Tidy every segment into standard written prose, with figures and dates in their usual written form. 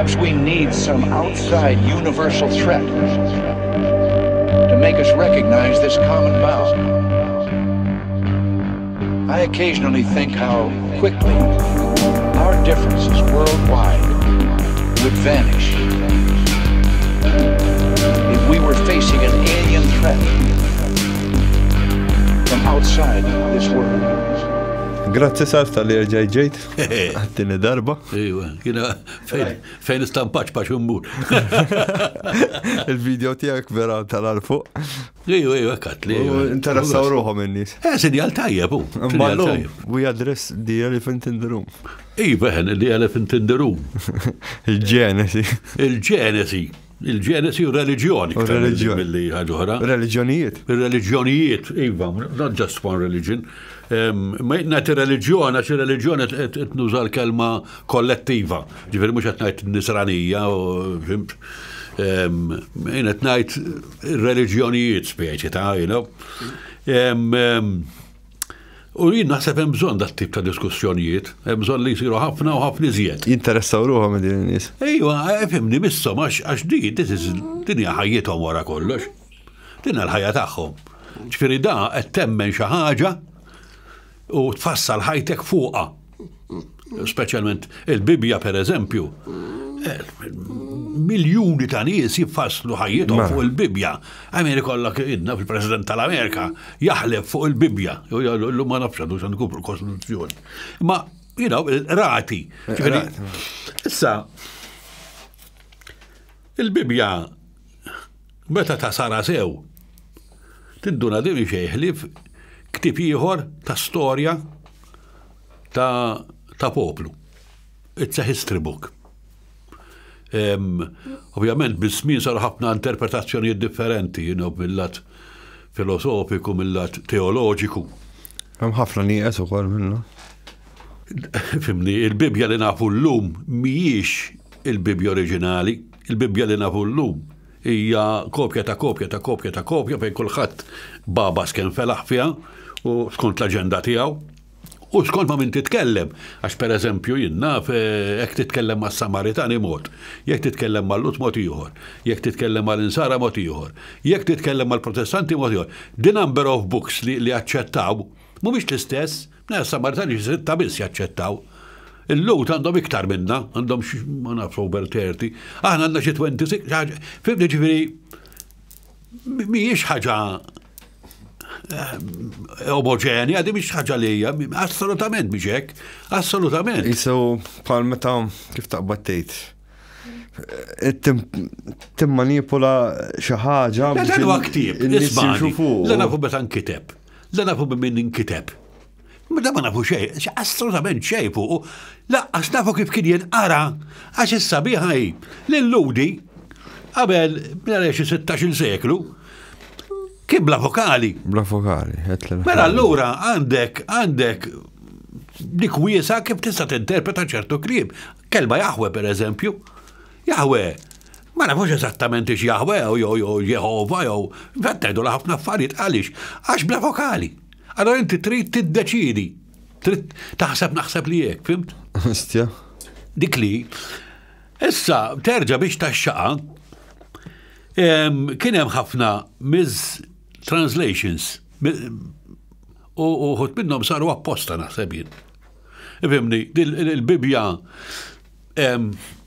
Perhaps we need some outside universal threat to make us recognize this common bond. I occasionally think how quickly our differences worldwide would vanish if we were facing an alien threat from outside this world. Grazzi Salv tal-li rġajt ġejt. Għattini darba. Iwa, jina fejn istampaċ paċ immur. Il-video tijak vera tal-fuq. Iwa, iwa, katli. Interessaw ruħom in-nies. Eh, sinjal tajjeb, u. Mallu, we address the elephant in the room. Iva, the elephant in the room. Il-ġenesi. Il-ġenesi. Il-ġenesi u reliġjoni. U reliġjoni. Milli ħaġa Reliġjonijiet. Il-reliġjonijiet, iva, not just one religion. Ma ngħid ir-reliġjon għax ir-reliġjon qed nuża l-kelma kollettiva. Ġifieri mhux qed ngħid nisranija u fimt. Jien qed ngħid reliġjonijiet speċi ta' you know. U jien naħseb hemm bżonn dat tip ta' diskussjonijiet, hemm bżonn li jsiru ħafna u ħafna iżjed. Jinteressaw ruħhom din in-nies. Ejwa, eh, fimni misshom għax għax di this is din hija ħajjithom wara kollox. Din hija l-ħajja tagħhom. Ġifieri da qed temmen xi ħaġa u tfassal ħajtek fuqha. Speċjalment il-Bibbja per eżempju. Eh, miljuni ta' nies jiffasslu ħajjithom mela. fuq il-Bibbja. Għamir ikollok idna fil-President tal-Amerika jaħlef fuq il-Bibbja. Illum ma nafx għadu xan kupru kostituzzjoni. Ma, you know, rati. Issa, il-Bibbja meta ta' sara sew, tinduna din xejn ħlief ktieb ieħor ta' storja ta', ta poplu. It's a history book. Ovvjament, bil-żmien saru ħafna interpretazzjonijiet differenti, you know, mill-lat filosofiku, mill-lat teoloġiku. Hemm ħafna nieqes ukoll minnu. Fimni, il-Bibbja li nafu llum mhijiex il-Bibbja oriġinali, il-Bibbja li nafu llum hija kopja ta' kopja ta' kopja ta' kopja fejn kulħadd babas kemm felaħ fiha u skont l-aġenda tiegħu. U skont ma' min titkellem, għax pereżempju jien naf eh, jekk titkellem mas-Samaritani mod, jekk titkellem mal-Lut mod ieħor, jekk titkellem mal-Insara mod ieħor, jekk titkellem mal-Protestanti mod ieħor. The number of books li, li aċċettaw mhumiex l-istess, na Samaritani xi sitta biss jaċċettaw. Il-Lut għandhom iktar minna, għandhom xi ma nafx over 30, aħna għandna xi 26, fimni ġifieri mhijiex ħaġa eh, omogenja, di mhix ħaġa li hija, assolutament mhix hekk, assolutament. Isu bħal meta kif taqbad tgħid. Eh, timmanipula xi ħaġa. Dan huwa ktieb, isma' La nafu meta nkiteb, la nafu minn inkiteb. Ma da ma nafu xejn, assolutament xejn fuq. Laqqas nafu kif kien jinqara, għax is-sabiħa hi li l-Ludi qabel mela xi 16-il seklu kien bla vokali. Bla vokali, Mela allura għandek għandek dik wiesa kif tista' tinterpreta ċertu kliem. Kelma Jahwe per eżempju. Jahwe, ma nafux eżattament ix Jahwe jew jew Jehova jew ngħidu ħafna affarijiet għaliex għax bla vokali. Allora inti trid tiddeċidi. Trid taħseb naħseb li hekk, fimt? Istja. Dik li. Issa terġa' biex taxxaqa kien hemm ħafna mis translations u uħud minnhom saru apposta naħseb jien. Ifhimni, il-Bibja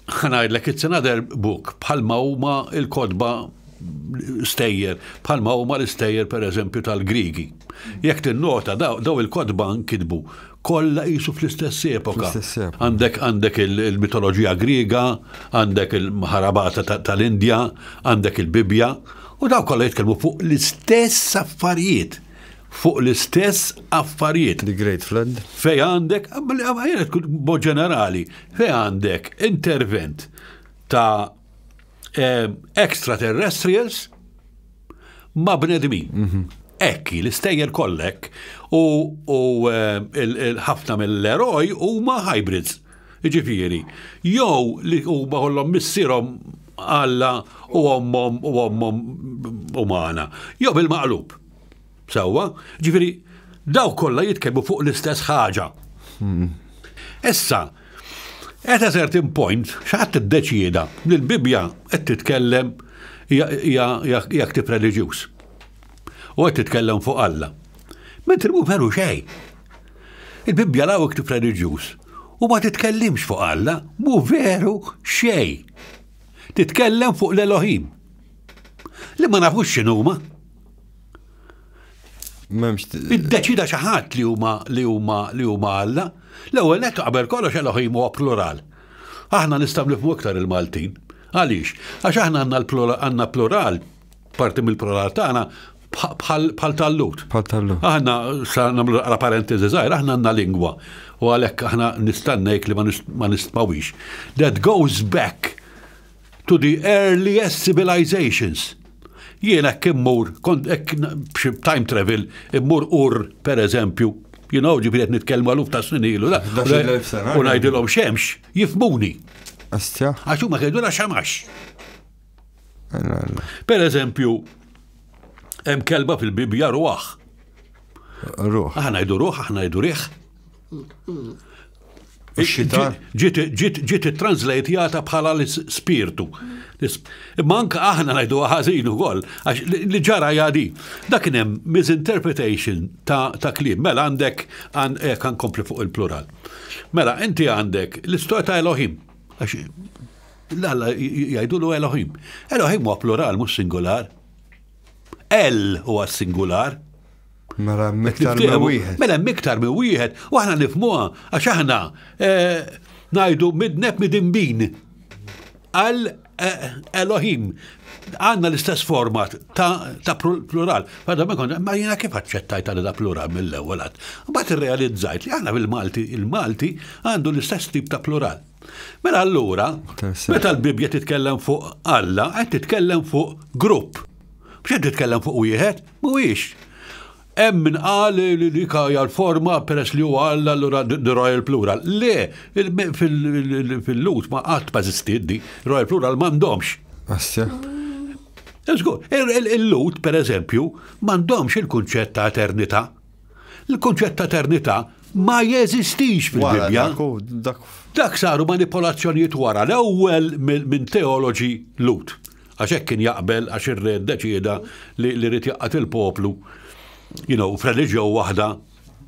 Ħa ngħidlek it's another book bħalma huma l-kotba stejjer, bħalma huma l-istejjer pereżempju tal-Griegi. Jekk tinnota daw il-kotba nkitbu kollha qisu fl-istess epoka. Għandek għandek il-mitoloġija Griega, għandek il-Maharabata tal-Indja, għandek il-Bibbja, u daw kollha jitkellmu fuq l-istess affarijiet fuq l-istess affarijiet. The Great Flood. Fej għandek, mod ġenerali, fej għandek intervent ta' eh, extraterrestrials ma' bnedmin. Mhm. Ekki, l-istejjer kollek u eh, ħafna mill-eroj huma hybrids. Jiġifieri, jew li huma kollhom missierhom Alla u ommhom u ommhom umana, jew bil-maqlub. Sewwa, ġifieri dawk kollha jitkellmu fuq l-istess ħaġa. Hmm. Issa, at a certain point, xi ħadd iddeċieda li l-Bibbja qed titkellem hija ktieb reliġjuż. U qed titkellem fuq Alla. Mentri mhu veru xejn. Il-Bibbja la hu ktieb reliġjuż u ma titkellimx fuq Alla, mhu veru xejn. Titkellem fuq l-Elohim. Li ma nafux x'inhuma. M'hemmx. Iddeċida xi ħadd li huma li huma li huma Alla. L-ewwel nett qabel kollox Elohim huwa plural. Aħna nistgħu nifhmu iktar il-Maltin. Għaliex? Għax aħna għandna l-plural għandna plural, parti mill-plural tagħna bħal tal-Lhud. Bħal tal-Lhud. Aħna sa nagħmlu naqra parentesi żgħira, aħna għandna lingwa u għalhekk aħna nista' ngħid li ma nistmawix. That goes back to the earliest civilizations. Jien hekk immur, kont hekk b'xi time travel, immur Ur, per eżempju, you know, ġifieri qed nitkellmu eluf ta' snin ilu, da. 11,000 sena. U ngħidilhom xemx, jifhmuni. Astja. Għax huma jgħidulha xamax. Alla, alla. Per eżempju, hemm kelba fil-Bibbja ruħ. Ruħ. Aħna ngħidu ruħ, aħna ngħidu riħ. Ix-xitan. Ġiet translate bħala l-spirtu. Imma anke aħna ngħidu ħażin ukoll, għax li ġara jadi. Dak kien hemm misinterpretation ta' kliem. Mela għandek kan kompli fuq il-plural. Mela inti għandek l-istorja ta' Elohim. Għax l-Alla jgħidulu Elohim. Elohim huwa plural mhux singular. El huwa singular. Mela hemm iktar minn wieħed. Mela hemm iktar minn wieħed u aħna nifhmuha għax aħna eh, ngħidu midneb midinbin għal eh, Elohim. Għandna l-istess format ta', ta plural. Fadda ma kont, ma jiena kif aċċettajt għal da plural mill-ewwel għad. Mbagħad irrealizzajt li aħna bil-Malti, il-Malti għandu l-istess tip ta' plural. Mela allura, meta l-Bibbja titkellem fuq Alla, qed titkellem fuq grupp. Mhux qed titkellem fuq wieħed, mhuwiex. Hemm min qal li dik hija l-forma peress li huwa Alla allura the royal plural. Le, fil-Lhud ma qatt ma eżistiet di, royal plural m'għandhomx. Assja. Żgur, il-Lhud pereżempju m'għandhomx il-kunċett ta' eternità. Il-kunċett ta' eternità ma jeżistix fil-Bibbja. Dak saru manipolazzjonijiet wara l-ewwel minn teoloġi Lhud. Għax hekk kien jaqbel għax ir-re ddeċieda li li ried jgħaqqad il-poplu, you know, f'reliġjon waħda,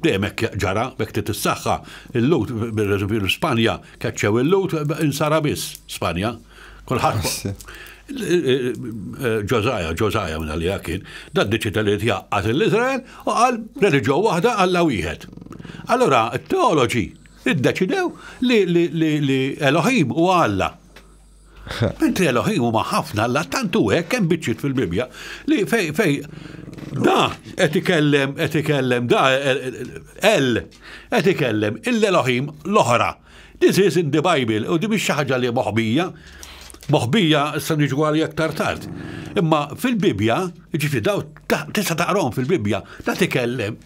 dejjem hekk ġara, hekk trid issaħħa. Il-Lhud, pereżempju l-Spanja, keċċew il-Lhud insara biss Spanja. Kulħadd Ġożaja, Ġożaja minn għalija kien, dan ddeċieda li jgħaqqad l-Iżrael u qal reliġjon waħda Alla wieħed. Allura t-teoloġi iddeċidew li Elohim huwa Alla. Mentri Elohim huma ħafna alla tant hu hekk hemm biċċiet fil-Bibbja li fej fej da qed ikellem qed ikellem da El qed ikellem il-Elohim l-oħra. This is in the Bible u di mhix xi ħaġa li moħbija. Moħbija issa niġu għalija aktar tard. Imma fil-Bibbja, ġifieri daw tista' taqrahom fil-Bibbja, da tikellem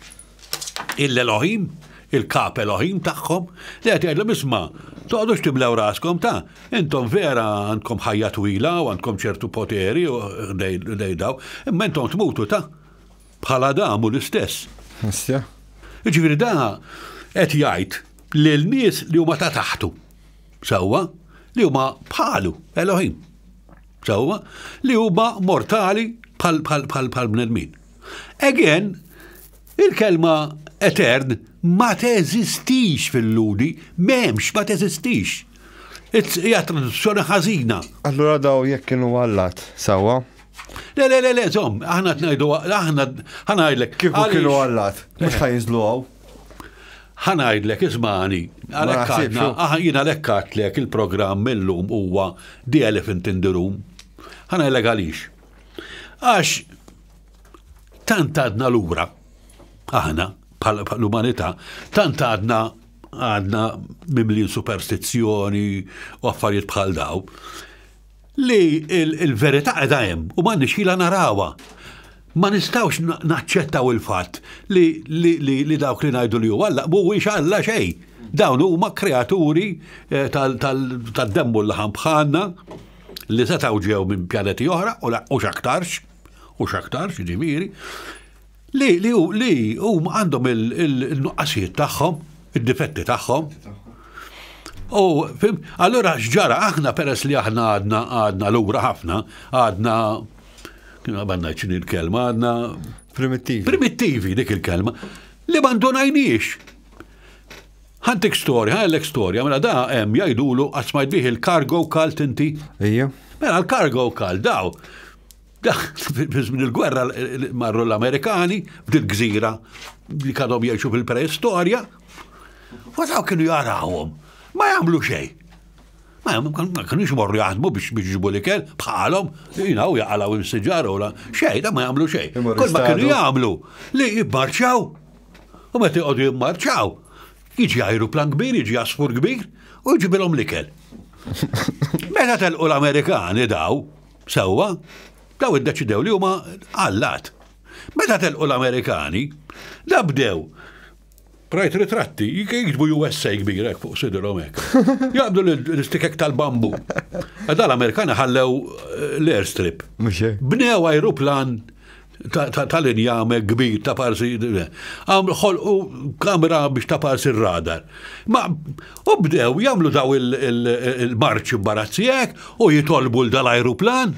il-Elohim, il-kap Elohim tagħhom, li qed jgħidlhom isma' toqgħodux timlew raskom ta' intom vera għandkom ħajja twila u għandkom ċertu poteri u daw, imma intom tmutu ta' bħala Adamu l-istess. Jiġifieri da qed jgħid lil nies li huma ta' taħtu. Sewwa, li huma bħalu Elohim. Sewwa, li huma mortali bħal bnedmin. Again, il-kelma etern ma teżistix fil-Lhudi, m'hemmx, ma teżistix. Hija traduzzjoni ħażina. Allura daw jekk kienu allat, sewwa? Le, le, le, le, żomm, aħna qed ngħidu, aħna ħa ngħidlek. Kieku kienu allat, mhux ħa jinżlu hawn. Ħa ngħidlek, ismagħni, għalhekk għadna, jien għalhekk għadtlek il-programm illum huwa The Elephant in the Room. Ħa ngħidlek għaliex. Għax tant għadna lura, aħna, bħala l-umanità, tant għadna għadna mimlin superstizzjoni u affarijiet bħal daw, li il-verità qiegħda hemm u m'għandniex ħila narawha. Ma nistgħux naċċettaw il-fatt li, li, li, li dawk li ngħidu li huwa Alla mhuwiex Alla xejn. Dawn huma kreaturi eh, tad-demmu l-laħam bħalna li setgħu ġew minn pjaneti oħra u x'aktarx, u x'aktarx, jiġifieri, li li li huma għandhom il-nuqqasijiet tagħhom, id-difetti tagħhom. U, fim, allura x'ġara aħna peress li aħna għadna għadna lura ħafna, għadna kienu għabanna ċini l-kelma, għadna Primittivi. Primittivi dik il-kelma li bandonajniex. Ħantik storja, ħallek storja, mela da hemm jgħidulu qatt smajt bih il-cargo cult inti. Ejja. Mela l-cargo cult daw. Fi żmien il-gwerra marru l-Amerikani f'dil gżira li kadhom jgħixu fil-preistorja. U daw kienu jarawhom. Ma jagħmlu xejn. Ma kienux morru jaħdmu biex biex jġibu l-ikel bħalhom, jina u jaqalgħu il-siġar u la xejn, da ma jagħmlu xejn. Kull ma kienu jagħmlu li jibmarċaw. U meta jqogħdu jimmarċaw, jiġi ajruplan kbir, jiġi għasfur kbir u jġibilhom l-ikel. Meta telqu l-Amerikani daw, sewwa, daw iddeċidew li huma allat. Meta telqu l-Amerikani, da bdew Rajt ritratti, jiktbu USA kbir hekk fuq sidilhom hekk. Jaqbdu l-istikek tal-bambu. Da l-Amerikani ħallew eh, l-airstrip. Bnew ajruplan tal-injam kbir ta' parsi. Ħolqu kamra biex ta' parsi r-radar. Ma u bdew jagħmlu daw il-marċi barazzi hekk u jitolbu l dal-ajruplan.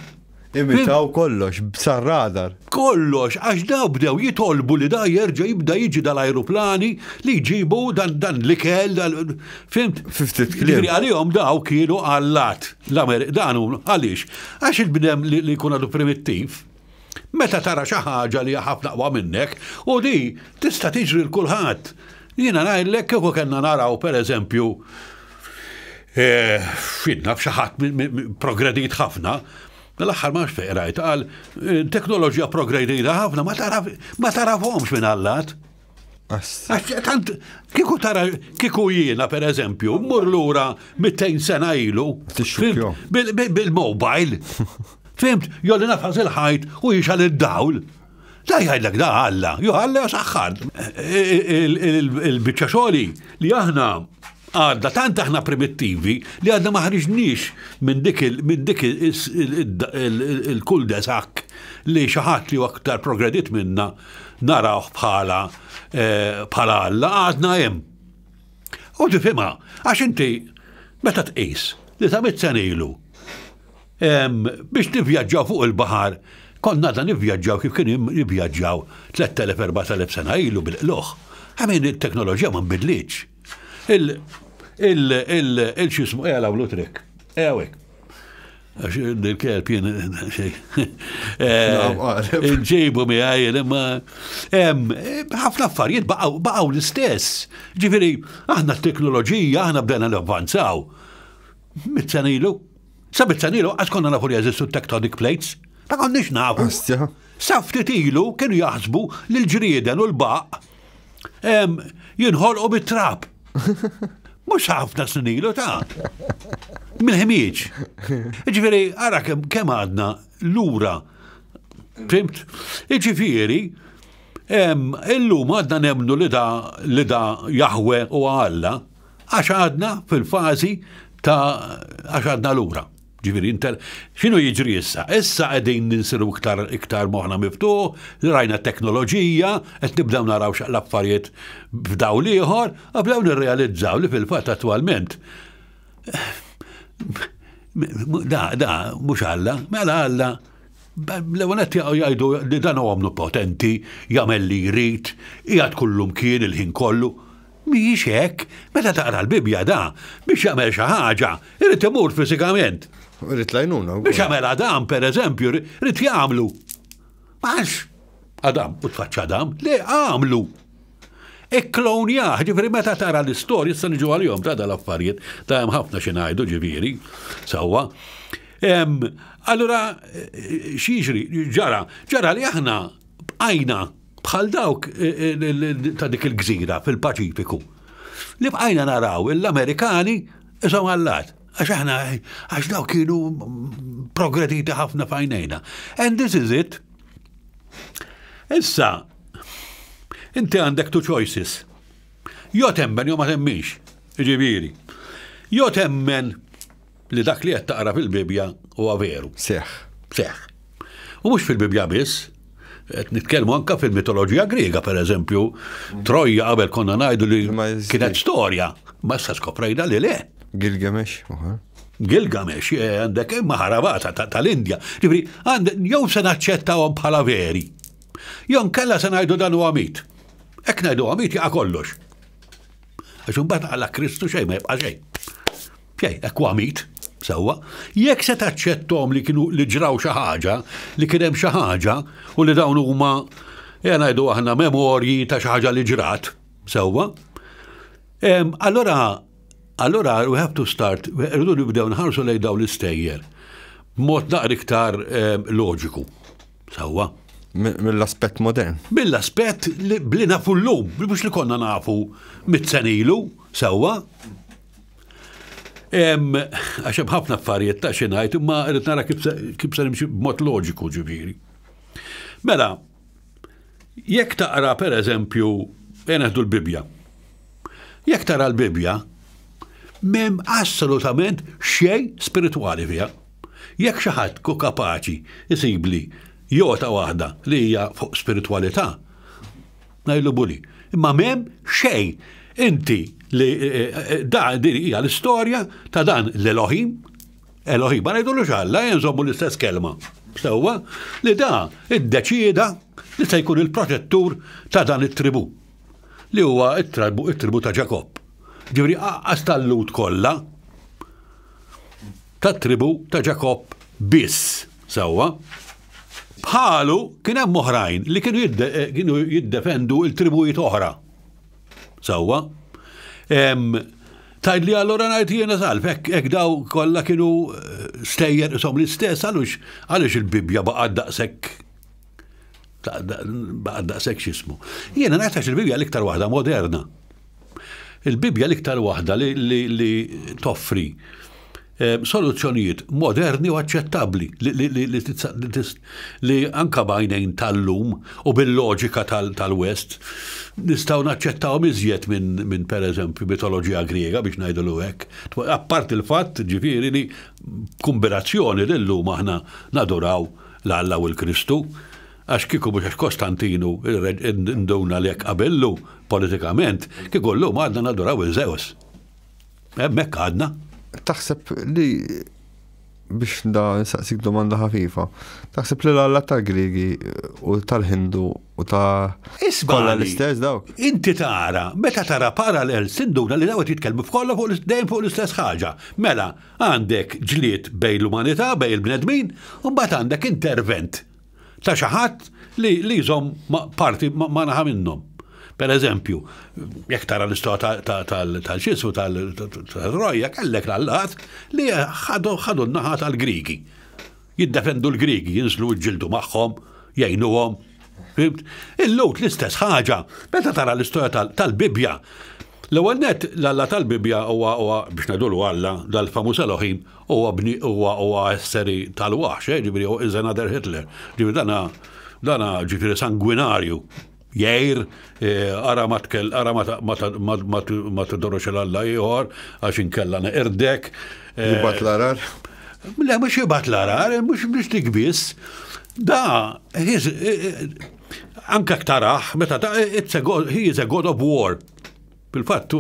Imitaw kollox, sar radar. Kollox, għax daw bdew jitolbu li da jerġa' jibda jiġi dal-ajruplani li jġibu dan, dan l-ikel, dan, fimt? Fiftit kliem. Ġifieri għalihom daw kienu allat. Dan hu għaliex? Għax il-bnedem li, li jkun għadu primittiv, meta tara xi ħaġa li hija ħafna aqwa minnek, u di tista' tiġri l kulħadd. Jiena ngħidlek kieku kellna naraw pereżempju Eh, Fidna f'xi ħadd progredit ħafna, l-aħħar ma nafx fejn rajt, qal eh, teknoloġija progredita ħafna ma tarafhomx minn allat. Għax tant kieku tara kieku jiena per eżempju, mmur lura 200 sena ilu bil-mobile. Fimt, jolli nafas il-ħajt u jixal id-dawl. Da jgħidlek da Alla, jo Alla saħħar. Il-biċċa xogħli li aħna għadna tant aħna primittivi li għadna ma ħriġniex minn dik minn dik il-kuldesak li xi ħadd li aktar progredit minna narawh bħala eh, bħala Alla għadna hemm. U tifhimha, għax inti meta tqis li ta' mit ilu Biex nivvjaġġaw fuq il-baħar, konna għadna nivvjaġġaw kif kienu jivvjaġġaw 3000-4000 sena ilu bil-qlugħ. I mean, it-teknoloġija ma nbidlitx. Il, il, il, il xismu, ejja l trik. Ejja hekk. Għax il-kelb jien xej. Ġejbu miegħi imma ħafna affarijiet baqgħu l-istess. Ġifieri, aħna t-teknoloġija aħna bdejna navvanzaw. Mit sena ilu. Sa mit sena ilu għax konna nafu li jeżistu tectonic plates. Ma konniex nafu. Sa ftit ilu kienu jaħsbu li l-ġrieden u l-baq jinħolqu bit-trab. Mhux ħafna snin ilu ta' mill-ħmieġ. Ġifieri ara kemm għadna lura. Fimt? Ġifieri, illum għadna nemnu li da li da Jahwe u Alla. Għax għadna fil-fażi ta' għax għadna lura. Ġifieri inter x'inhu jiġri issa? Issa qegħdin ninsiru iktar iktar moħħna miftuħ, rajna teknoloġija, qed nibdew naraw l-affarijiet f'dawl ieħor, u bdew nirrealizzaw li fil-fatt attwalment da, da, mhux Alla, mela Alla l-ewwel qed jgħidu li dan huwa omnipotenti, jagħmel li jrid, qiegħed kullumkien il-ħin kollu. Mhijiex hekk, meta taqra l-Bibbja da, biex jagħmel xi ħaġa, irid imur fiżikament. Irid l-għajnuna. Biex jagħmel Adam, per eżempju, irid jagħmlu. Għax Adam, u tfaċċa Adam, li għamlu. Ikklonjah, ġifieri meta tara l-istorja, issa niġu għalihom ta' dal-affarijiet, ta' hemm ħafna xi ngħidu ġifieri, sewwa. Allura, x'jiġri, ġara, ġara li aħna bqajna bħal dawk eh, eh, ta' dik il-gżira fil-Paċifiku. Li bqajna naraw l-Amerikani isom għallat. Għax aħna, għax dawk kienu progrediti ħafna fajnejna. And this is it. Issa, inti għandek two choices. Jo temmen, jo ma temminx. Ġifieri. Jo temmen li dak li qed taqra fil-Bibbja huwa veru. Seħ. Seħ. U mhux fil-Bibbja biss, qed nitkellmu anka fil-mitoloġija Griega, per eżempju, Trojja qabel konna ngħidu li kienet storja, ma issa skoprejna li le. Gilgamesh, uħar. Gilgamesh, eh, għandek Maharabata tal-Indja. Ġifieri, jew se naċċettawhom bħala veri. Jew nkella se ngħidu dan huwa mit. Hekk ngħidu huwa mit jaqa' kollox. Għax imbagħad għala Kristu xejn ma jibqa' xejn. Xejn, hekk huwa mit. Sewwa, jekk se taċċettom li kienu li ġraw xi ħaġa, li kien hemm xi ħaġa u li dawn huma ejja ngħidu aħna memorji ta' xi ħaġa li ġrat, sewwa. Allora Allura we have to start, rridu nibdew nħarsu lejn dawn l-istejjer b'mod naqra iktar loġiku. Sewwa. Mill-aspett modern. Mill-aspett li bli nafu llum, mhux li konna nafu mit-sen ilu, sewwa. Għax hemm ħafna affarijiet ta' xi ngħid, imma rrid nara kif se nimxi b'mod loġiku ġifieri. Mela, Jekk taqra per eżempju, ejja neħdu l-Bibbja. Jekk tara l-Bibbja, m'hemm assolutament xejn spiritwali fiha. Jekk xi ħadd ku kapaċi jsibli jota waħda li hija fuq spiritwalità, ngħidlu buli. Imma m'hemm xejn. Inti li eh, eh, da din hija l-istorja ta' dan l-Elohim Elohim, ma ngħidulux Alla, nżommu l-istess kelma. Sewwa, li da iddeċieda li se jkun il-protettur ta' dan it-tribu, li huwa it-tribu it-tribu ta' Ġakobb. Ġifieri aqqas tal-Lhud kollha tat-tribu ta' Ġakobb biss, sewwa. Bħalu kien hemm oħrajn li kienu kienu jiddefendu l-tribujiet oħra. Sewwa. Tgħidli allura ngħid jiena salv, hekk daw kollha kienu eh, stejjer ishom l-istess għalux għaliex il-Bibbja baqgħet daqshekk baqgħet daqshekk x'ismu. Jiena ngħid għax il-Bibbja l-iktar waħda moderna. Il-Bibbja l-iktar waħda li toffri eh, soluzzjonijiet moderni u aċċettabbli li anka b'għajnejn tal-lum u bil-loġika tal-West nistgħu naċċettawhom iżjed minn pereżempju mitoloġija Griega biex ngħidulu hekk. Apparti il-fatt ġifieri li kombinazzjoni li llum aħna naduraw l-Alla u l-Kristu, għax kieku mhux għax Kostantinu nduna li hekk qabellu politikament, kieku llum għadna naduraw il-Zeus. Hemmhekk għadna. Taħseb li biex da nsaqsik domanda ħafifa. Taħseb li l-alla tal-Griegi u tal-Hindu u ta' kollha l-istess dawk? Inti tara, meta tara parallel tinduna li dawk jitkellmu f'kollha fuq dejjem fuq l-istess ħaġa. Mela, għandek ġlied bejn l-umanità, bejn il-bnedmin, u mbagħad għandek intervent ta' xi ħadd li li jżomm parti ma' naħa minnhom. Per eżempju, jekk tara l-istorja tal-xisu tal-Trojja, kellek l-allat li ħadu n-naħa tal-Grigi. Jiddefendu l-Grigi, jinżlu ġildu magħhom, jgħinuhom. Fimt? Il-Lut l-istess ħaġa. Meta tara l-istorja tal-Bibbja, l-ewwel net l-Alla tal-Bibbja huwa biex ngħidulu Alla, dal-famuż Elohim, Huwa bni huwa huwa esseri tal-waħx, eh, ġifieri is another Hitler. Ġifieri dana dana ġifieri sanguinarju. Jgħir, eh, ara ma tkell, ara ma tidorux il-Alla ieħor għax inkella neqirdek. Eh, jibgħat l-arar? Le, mhux jibgħat l-arar, mhux biex dik biss. Da, eh, anke taraħ, meta ta' it's a god, he is a god of war. Fil-fatt,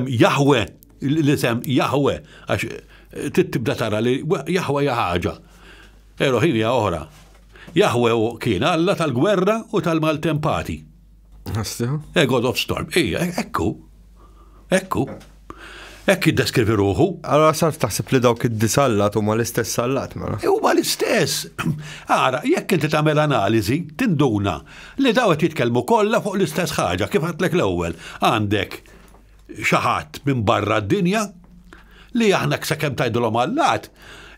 Jahwe, l-isem Jahwe, għax eh, tibda tara li Jahwe hija ħaġa. Elohim hija oħra. Jahwe kien Alla tal-gwerra u tal-maltempati. A God of Storm. Ija, ekku. Ekku. Ekk jiddeskrivi ruħu. Allora sarf taħseb li dawk id-disallat huma l-istess allat mela? Huma l-istess. Ara, jekk inti tagħmel analiżi, tinduna li daw qed jitkellmu kollha fuq l-istess ħaġa kif għedtlek l-ewwel. Għandek xi ħadd minn barra d-dinja li aħna sakemm tgħidilhom allat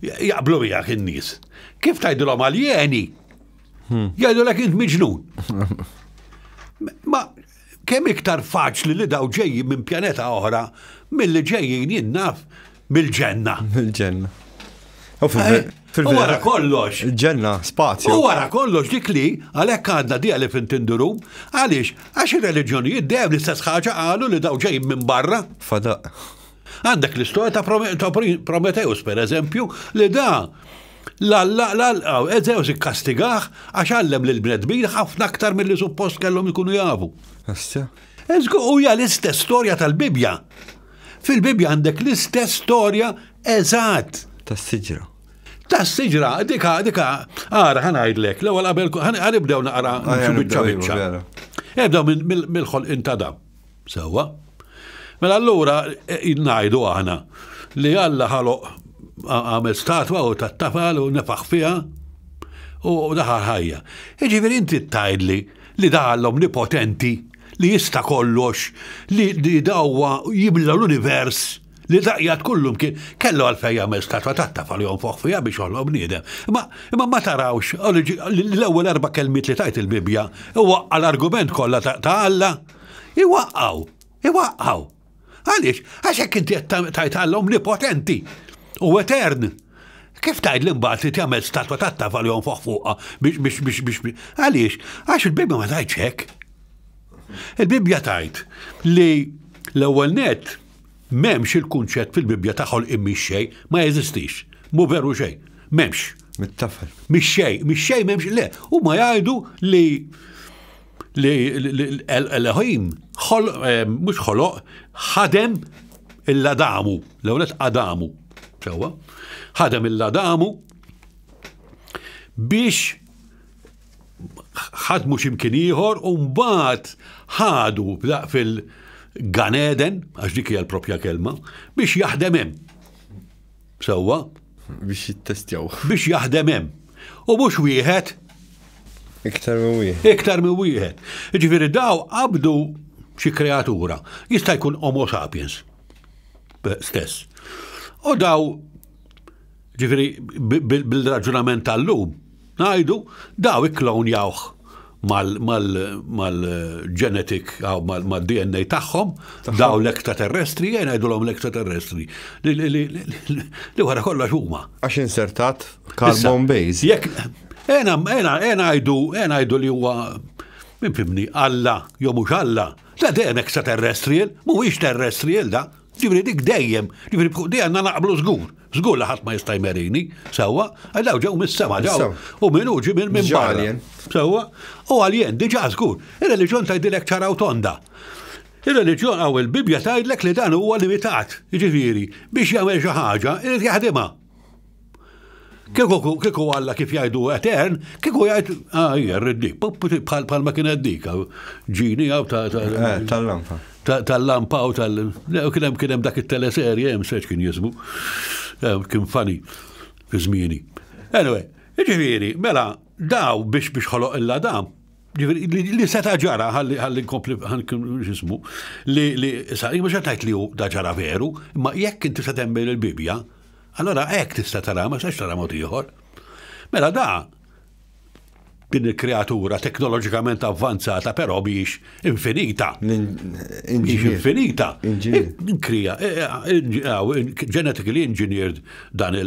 jaqblu miegħek in-nies. Kif tgħidilhom aljeni? Hmm. Jgħidulek int miġnun. Ma kemm iktar faċli li daw ġejjin minn pjaneta oħra milli ġejjin jien naf mill-ġenna. Mill-ġenna. Eh, u wara kollox. Ġenna, spazju. U wara kollox dik li għalhekk għandna di elephant in the room, għaliex għax ir-reliġjonijiet dejjem l-istess ħaġa qalu li daw ġejjin minn barra. Fadaq. Għandek l-istorja ta' Prometheus, per eżempju, li da l-alla l-alla Zeus ikkastigah għax għallem lil bnedmin ħafna aktar milli suppost kellhom ikunu jafu. U hija l-istess storja tal-Bibbja. Fil-Bibbja għandek l-istess storja eżatt. Tas-siġra. Tas-siġra, dika, dika, ara ħa ngħidlek, l-ewwel qabel ħa nibdew naqra biċċa biċċa. Ebdew mill-ħolqien ta' dam. Sewwa. Mela allura e, ngħidu aħna li Alla ħaloq għamel statwa u tat-tafal u nefaħ fiha u daħal ħajja. Jiġifieri inti tgħidli li daħal l-omnipotenti li jista' kollox, li dawwa jimla l-univers, li daqjat kullu mkien, kellu għalfejn jagħmel statwa tat-tafal jonfoħ fiha biex joħloq bniedem. Imma imma ma tarawx l-ewwel erba' kelmiet li tajt il-Bibbja iwaqqa' l-argument kollha ta' Alla. Iwaqqgħu, iwaqqgħu. Għaliex? Għax hekk inti qed tgħid Alla omnipotenti u etern. Kif tgħid li mbagħad li tagħmel statwa tat-tafal jonfoħ fuqha biex biex biex biex għaliex? Għax il-Bibbja ma tgħidx hekk. Il-Bibbja tgħid li l-ewwel nett m'hemmx il-kunċett fil-Bibbja ta' ħolqien mix-xejn, ma jeżistix. Mhu veru xejn. M'hemmx. Mit-tafal. Mix-xejn, mix-xejn m'hemmx le. Huma jgħidu li li Elohim eh, mhux ħoloq ħadem il-Adamu, l-ewwel Adamu. Sewwa. Ħadem il-Adamu biex ħadmu x'imkien ieħor u mbagħad ħadu fil-Gan Eden, għax dik hija l-propja kelma, biex jaħdem hemm. Sewwa? Biex jittestjaw. Biex jaħdem hemm. U mhux wieħed. Iktar minn wieħed. Iktar minn wieħed. Jiġifieri daw qabdu xi kreatura. Jista' jkun Homo sapiens stess. U daw Ġifieri bil-raġunament tal-lum, ngħidu daw ikklonjawh mal-genetic, mal-DNA tagħhom, daw l-extraterrestri, jien ngħidulhom l-extraterrestri, li wara kollox huma. Għax insertat carbon base. Jekk ena ena ngħidu ena ngħidu li huwa min fimni Alla jew mhux Alla, da dejjem extraterrestrial, mhuwiex terrestrial da. Ġifieri dik dejjem, ġifieri di għandna naqblu żgur, żgur li ħadd ma jista' jmerini, sewwa, għal daw ġew mis-sema ġew. U min hu ġie minn barra. Sewwa, u għaljen diġà żgur. Ir-reliġjon tgħidilek ċara u tonda. Ir-reliġjon għaw il-Bibbja tgħidlek li dan huwa limitat, jiġifieri biex jagħmel xi ħaġa irid jaħdimha. Kieku kieku Alla kif jgħidu etern, kieku jgħid, ah, hija rriddik, bħal ma kienet dik, ġini għaw ta' eh, tal-lampa. Tal-lampa u tal. Kien hemm kien hemm dak it-teleserje hemm seċ kien jismu. Eh, kien funny fi żmieni. Anyway, ġifieri, mela daw biex biex ħoloq il-ladam, li seta ġara, ħalli nkompli xismu, li li sa, mhux qed ngħid li hu da ġara veru, imma jekk inti se temmen il-Bibbja, Allora hekk tista' tara, ma tistax tara mod ieħor. Mela da din il-kreatura teknoloġikament avvanzata però biex infinita. Biex infinita. Inkrija, e, e, e, genetically engineered dan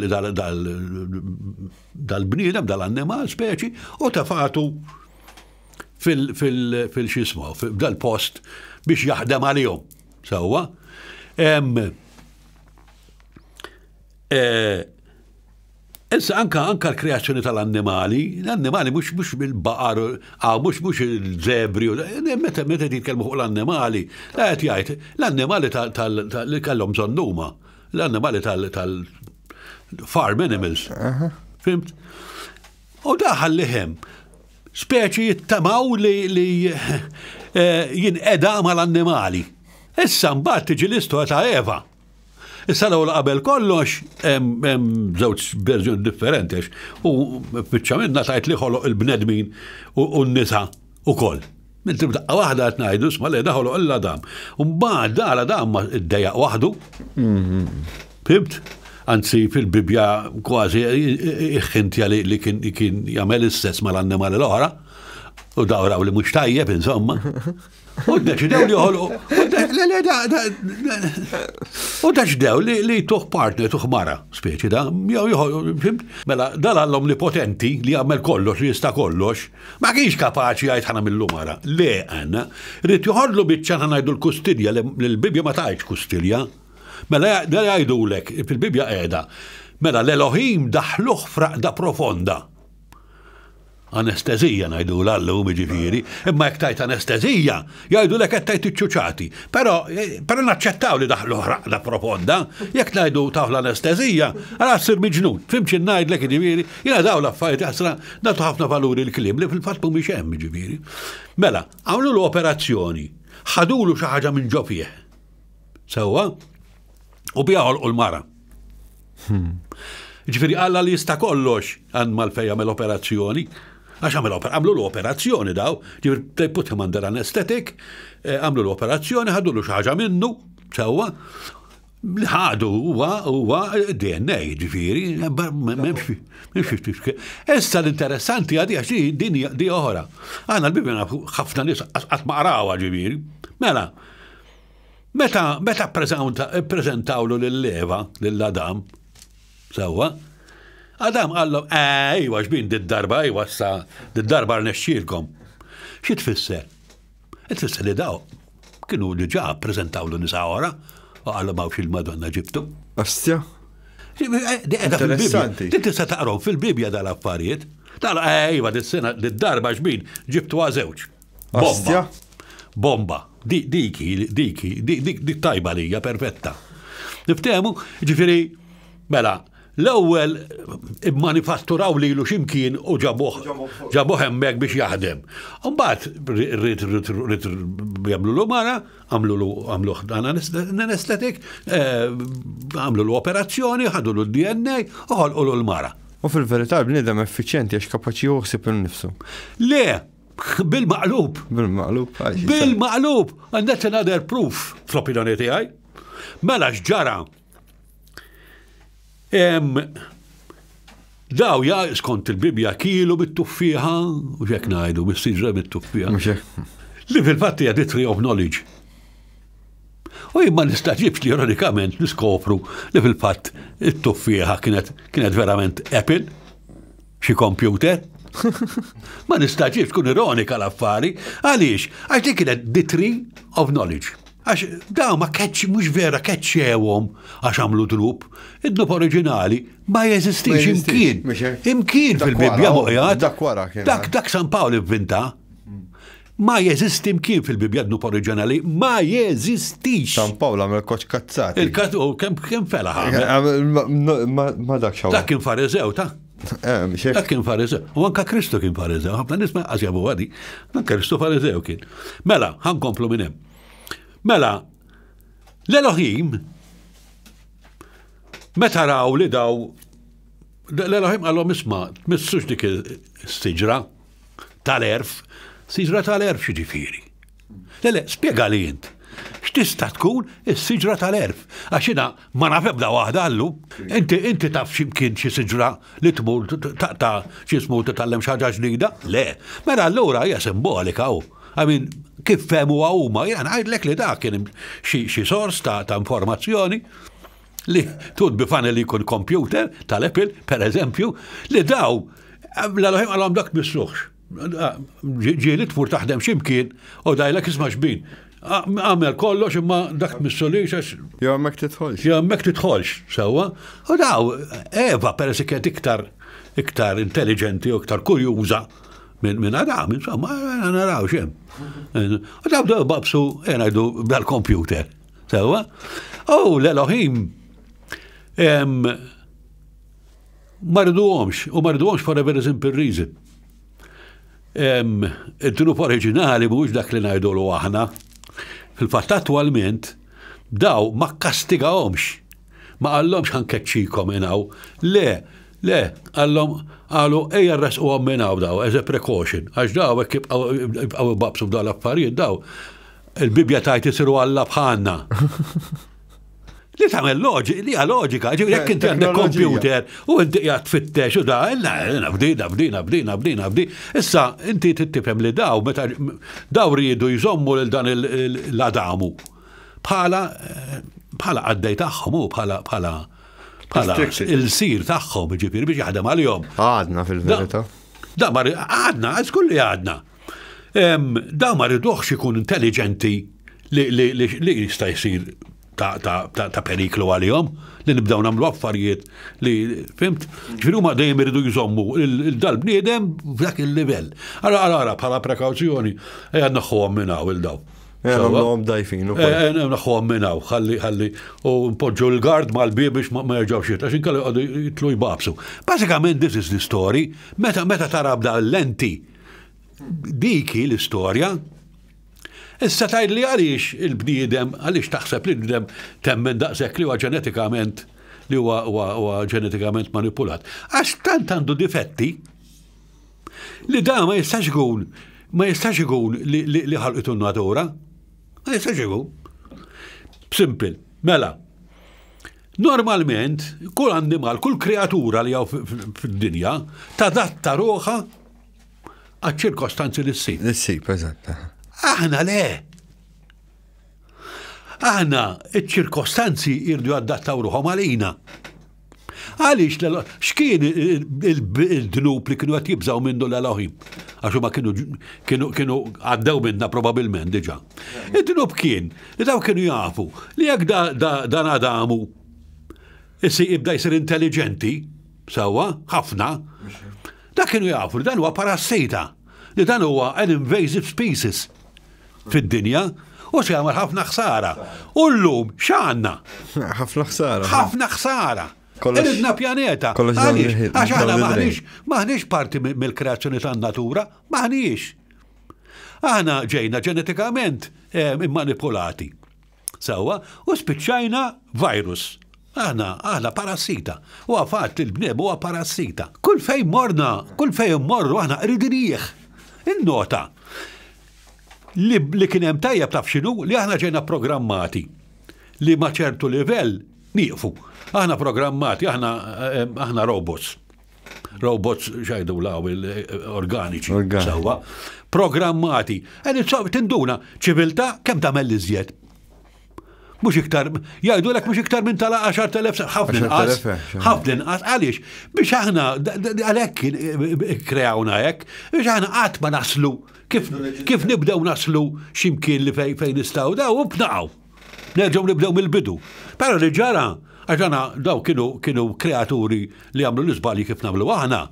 dal-bniedem, dal-annimal speċi, u tafatu fil-xismu, dal-post biex jaħdem għalihom. Sewwa. Eh, issa anka anka l-kreazzjoni tal-annimali, l-annimali mhux mhux il-baqar, ah, mhux mhux il-żebri, eh, meta meta jitkellmu fuq l-annimali, qed jgħid l-annimali li kellhom bżonn huma, l-annimali tal-farm animals. Fimt? U daħal li hemm speċi jittamaw li, li eh, jinqeda mal-annimali. Issa mbagħad tiġi l-istorja ta' Eva. Issa l-ewwel qabel kollox hemm żewġ verżjoni differenti għax u biċċa minna tajt li ħoloq il-bnedmin u n-nisa ukoll. Inti b'daqqa waħda qed ngħidu isma' le daħoloq il-Adam. U mbagħad da l-Adam ma iddejjaq waħdu. Mhm. Fimt? Anzi fil-Bibbja kważi iħħintja li kien jagħmel is-sess mal-annimali l-oħra u dawraw li mhux tajjeb insomma. U ddeċidew li joħolqu. U deċidew li tuħ partner, tuħ mara, speċi da, jew joħolqu, fimt? Mela, dal għallhom li potenti li jagħmel kollox, li jista' kollox, ma kienx kapaċi jgħid ħana millu mara. Le għanna, rrid joħodlu biċċa ħana ngħidu l-kustilja, li l-Bibbja ma tgħidx kustilja. Mela da jgħidulek, fil-Bibbja qiegħda, mela l-Elohim daħluh fraqda profonda. Anestezija ngħidulha llum jiġifieri, imma jekk tgħid anestezija, jgħidulek qed tgħid iċ-ċuċati. Però però naċċettaw li daħlu raqda profonda, jekk ngħidu tawh l-anestezija, allura ssir miġnun. Fhimt xi ngħidlek jiġifieri? Jiena dawn l-affarijiet jaħsra nagħtu ħafna valuri l-kliem li fil-fatt mhumiex hemm jiġifieri. Mela, għamlulu operazzjoni, ħadulu xi ħaġa minn ġo fih. Sewwa? U biha ħolqu l-mara. Ġifieri Alla li jista' kollox għand mal-fej jagħmel operazzjoni. Għax għamel għamlu l-operazzjoni daw, ġifieri they put him under anesthetic, eh, għamlu l-operazzjoni, ħadulu xi ħaġa minnu, sewwa, li ħadu huwa huwa DNA, ġifieri, m'hemmx Issa l-interessanti għadi għax din di oħra. Għandna l-Bibja ħafna nies qatt ma qrawha ġifieri. Mela, Meta, meta ppreżentawlu lil Eva, lil Adam, sewwa, Adam qallhom, eh, iwa xbin did-darba, iwa issa, did-darba rnexxielkom. Xi tfisser? Tfisser li daw kienu diġà ppreżentawlu nisa oħra u qallhom hawn xi-Madonna ġibtu. Ostja. Interessanti. Din tista' taqrom fil-Bibja dal-affarijiet. Tal, eh, iva, dis-sena, did-darba xbin ġibtu għażewġ. Bomba. Bomba. Diki, diki, dik tajba li hija perfetta. Niftehmu, ġifieri, mela, l-ewwel immanifatturaw lilu x'imkien u ġabuh ġabuh hemmhekk biex jaħdem. Mbagħad rrid rrid rrid jagħmlu mara, għamlu għamluh anesthetic, eh, għamlu l-operazzjoni, ħadu l-DNA u ħolqu l-mara. U fil-verità l-bniedem effiċjenti għax kapaċi joħsib innifsu. Le, Bil-maqlub. Bil-maqlub. Bil-maqlub. And that's another proof fl-opinjoni tiegħi. Mela x'ġara? Daw ja skont il-Bibja kilu bit-tuffieħa, u xek ngħidu, bis-siġra bit-tuffieħa. Li fil-fatt hija the tree of knowledge. U jien ma nistaġibx li ironikament niskopru li fil-fatt it-tuffieħa kienet kienet verament Apple. Xi computer? Ma nistaġibx tkun ironika l-affari. Għaliex? Għax dik kienet the tree of knowledge. Għax daw ma keċ, mhux vera keċċewhom għax għamlu dnub. Id-dnub oriġinali ma jeżistix imkien. Imkien fil-Bibbja moqjat. Dak wara kien. Dak dak San Pawl ivvinta. Ma jeżisti mkien fil-Bibbja dnub oriġinali, ma jeżistix. San Pawl għamel koċ kazzati. Il-kat u kemm kemm felaħ. Ma dak xaw. Dak kien fariżew ta' eh, Dak kien fariżew. U anka Kristu kien fariżew. Ħafna nies ma qas jafu għadi. Anka Kristu fariżew kien. Mela, ħankomplu minn hemm. Mela, l-Elohim meta raw li daw l-Elohim għallhom isma' tmissux dik is-siġra Tal-għerf, siġra tal-għerf x'jiġifieri? Le, le, spjegali int. X'tista' tkun is-siġra tal-għerf? Għax jiena ma naf ebda waħda għallu. Inti inti taf x'imkien xi siġra li tmur taqta' x'ismu titgħallem xi ħaġa ġdida? Le. Mela allura hija simbolika hu. I mean, kif fehmuha huma, jiena ngħidlek li dak kien xi sors ta' informazzjoni li tut bi funny li jkun computer tal-Apple, per eżempju, li daw, l-għalhom għalhom dak missuħx. Ġieli tmur taħdem ximkien u dajlek isma' xbin. Għamel kollox imma dak missulix għax. Jew hemmhekk tidħolx. Jew hemmhekk tidħolx, sewwa. U daw, Eva peress kienet iktar iktar intelligenti u iktar kurjuża minn Adam, insomma, naraw xem. U daw daw babsu, jgħidu dal-computer. Sewwa? U l-Elohim ma rriduhomx, u ma rriduhomx for a very simple reason. Il-dnub oriġinali mhuwiex dak li ngħidulu aħna. Fil-fatt attwalment daw ma kastigahomx. Ma qallhomx ħankeċċikom minn hawn. Le, le, qallhom qalu ejja rresquhom minn hawn daw as a precaution, għax daw hekk jibqgħu jbabsu f'dawn l-affarijiet daw. Il-Bibbja tgħid isiru Alla bħalna. Li tagħmel loġi, li hija loġika, ġifieri jekk inti għandek computer u inti qiegħed tfittex u da, nafdi, nafdi, nafdi, nafdi, nafdi. Issa inti tifhem li daw meta daw riedu jżommu lil dan l-Adamu bħala bħala qaddej tagħhom u bħala bħala bħala il-sir tagħhom, ġifieri biex jaħdem għalihom. Għadna fil-verità. Da għadna, żgur li għadna. Dawn ma riduhx ikun intelligenti li jista' jsir. ta' periklu għalihom li nibdew nagħmlu affarijiet li fimt, ġifieri huma dejjem iridu jżommu il-dal-bniedem f'dak il-livell. Ara ara bħala prekawzjoni ejja naħħuhom minn hawn il-daw. Nagħmluhom dajfin ukoll. Eh, eh, naħħuhom minn hawn, ħalli ħalli u npoġġu l-gard mal-bieb biex ma jerġgħux jitlu, għax inkella jqogħdu jitlu jbabsu. Bażikament this is the story, meta meta tara bda l-lenti dik hi l-istorja. Issa tgħidli għaliex il-bniedem, għaliex taħseb li l-bniedem temmen daqshekk li huwa ġenetikament li huwa ġenetikament manipulat. Għax tant għandu difetti li da ma jistax ikun ma jistax ikun li ħalqitu n-natura. Ma jistax ikun. Simple. Mela, normalment, kull annimal, kull kreatura li hawn fid-dinja, tadatta ruħha għaċ-ċirkostanzi li ssib. Li ssib, eżatt. Aħna le. Aħna iċ-ċirkostanzi jirdu jaddattaw ruħhom għalina. Għaliex x'kien il-dnub li kienu qed jibżgħu minnu l-Elohim? Għax huma kienu kienu kienu għaddew minna probabbilment diġà. Id-dnub kien li daw kienu jafu li jekk dan Adamu issi jibda jsir intelligenti, sewwa, ħafna, Dak kienu jafu li dan huwa parassita, li dan huwa an invasive species fid-dinja u se jagħmel ħafna ħsara. U llum x'għandna? Ħafna ħsara. Ħafna ħsara. Iridna pjaneta. Għaliex? Għax aħna maħniex maħniex parti mill-kreazzjoni tan-natura, maħniex. Aħna ġejna ġenetikament eh, immanipulati. Sewwa, u spiċċajna virus. Aħna, aħna parassita. Huwa fatt li l-bniedem huwa parassita. Kull fejn morna, kull fejn immorru aħna qridinijh. Innota li, li kien hemm tajjeb taf x'inhu li aħna ġejna programmati li ma' ċertu livell nieqfu. Aħna programmati, aħna, eh, aħna robots. Robots xajdu law organiċi. Sewwa. Programmati. Tinduna, ċiviltà kemm tagħmel iżjed? Mhux iktar, jgħidulek mhux iktar minn tala 10,000 ħafna inqas. Eh, ħafna inqas għaliex biex aħna għalhekk kreawna hekk, biex aħna qatt ma naslu kif kif nibdew naslu x'imkien li fejn nistgħu daw u bnaqgħu. Nerġgħu nibdew mill-bidu. Però li ġara, għax aħna daw kienu kienu kreaturi li għamlu l-iżbalji kif nagħmlu aħna.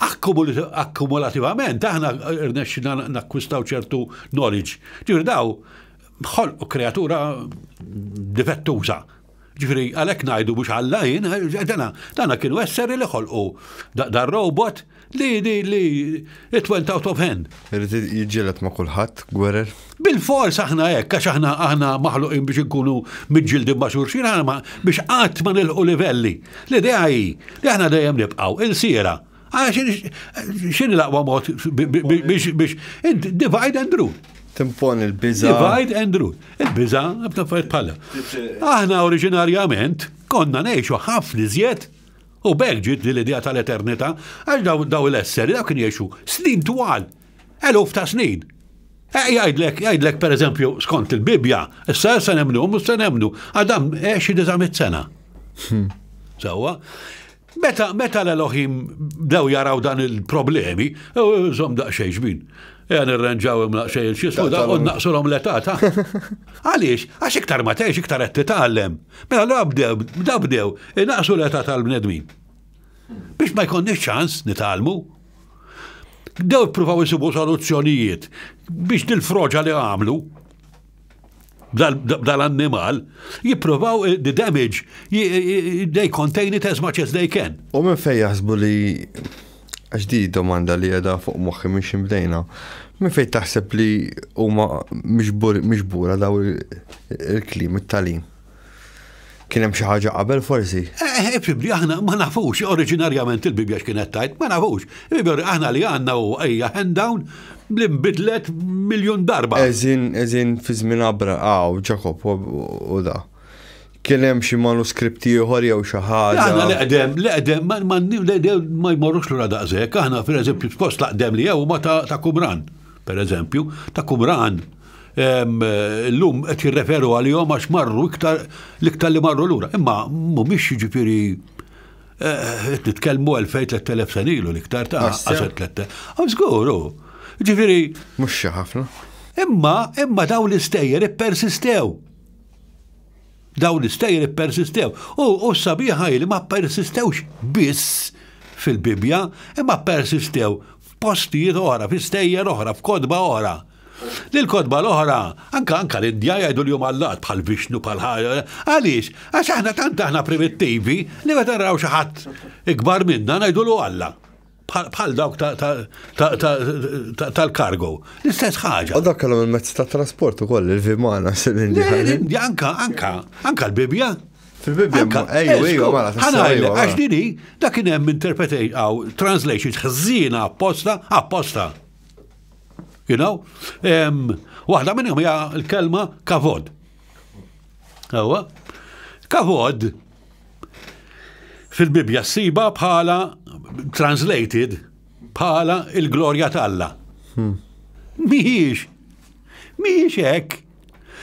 Akkumulativament aħna rnexxina nakkwistaw ċertu knowledge. Ġifieri daw ħolqu kreatura difettuża. Ġifieri għalhekk ngħidu mhux Alla jien, dana dana kienu esseri li ħolqu dar robot li li li it went out of hand. Irid jiġġieled ma' kulħadd, gwerer. Bil-fors aħna hekk għax aħna aħna maħluqin biex inkunu miġġildin ma' xulxin aħna biex qatt ma nilħqu livelli. L-idea hi li aħna dejjem nibqgħu ilsiera. X'inhi l-aqwa mod biex divide and rule. Timpon il-biża. Divide and rule. Il-biża, affarijiet bħala. Aħna oriġinarjament konna ngħixu ħafna iżjed u b'hekk ġiet li l-idea tal-eternità għax daw l-esseri daw kien jgħixu snin twal, eluf ta' snin. Eh, jgħidlek, jgħidlek per eżempju, skont il-Bibja, issa se nemmnu, mhux se nemmnu, Adam għex xi sena. Hmm. Sewwa, Meta, meta l-Elohim bdew jaraw dan il-problemi, żomm daqsxejn xbin. Ejja nirranġaw hemm daqsxejn il-xismu da u naqsulhom l-età ta' Għaliex? Għax iktar ma tgħix iktar qed titgħallem. Mela la bdew, da bdew inaqsu l-età tal-bnedmin. Biex ma jkollniex ċans nitgħallmu. Bdew ippruvaw isibu soluzzjonijiet biex dil-froġa li għamlu b'dal-annimal, jipprovaw eh, the damage, they contain it as much as they can. U minn fej jaħsbu li, għax di domanda li għeda fuq moħħi minn ximbdejna, minn fej taħseb li huma miġbura daw il-klim, it-talim? Kien hemm xi ħaġa qabel forsi? Eh, eh, fibri aħna ma nafux, oriġinarjament il-Bibbja x'kienet tajt, ma nafux. Il-Bibbja aħna li għandna u hija hand down li nbidlet miljun darba. Eżin, eżin fi żmien Abra, aw Ġakob u da. Kien hemm xi manuskripti ieħor jew xi ħaġa. Aħna l-eqdem, l-eqdem ma ma jmorrux lura daqshekk. Aħna pereżempju fost l-aqdem li jew ma ta' Kumran, pereżempju, ta' Kumran Illum qed jirreferu għalihom għax marru iktar l-iktar li marru lura. Imma mhumiex jiġifieri eh, qed nitkellmu 2000-3000 sena ilu l-iktar ta' għaxar 3000. Żgur, Ġifieri. Mhux xi ħafna. Imma imma dawn l-istejjer ippersistew. Dawn l-istejjer ippersistew. U s-sabiħa hi li ma ppersistewx biss fil-Bibbja, imma ppersistew f'postijiet oħra, fi stejjer oħra, f'kotba oħra. Li l-kotba l-oħra, anka anka l-Indja jgħidu li huma allat bħal Vishnu bħal ħaġa. Għaliex? Għax aħna tant aħna primittivi li meta naraw xi ħadd ikbar minna ngħidulu Alla. Bħal dawk tal-kargo. L-istess ħaġa. U dak kellhom il-mezz ta' trasport ukoll il-Vimana l-Indja. Anka, anka, anka l-Bibja. Fil-Bibja, ejju, ejju, mela. Ħanajlek, għax dini, dak kien hemm interpretation, translations ħżiena apposta, apposta. You know? Waħda minnhom hija l-kelma kavod. Ewa. Kavod fil-Bibja ssiba bħala translated bħala il-glorja t'Alla. Mhijiex. Mhijiex hekk.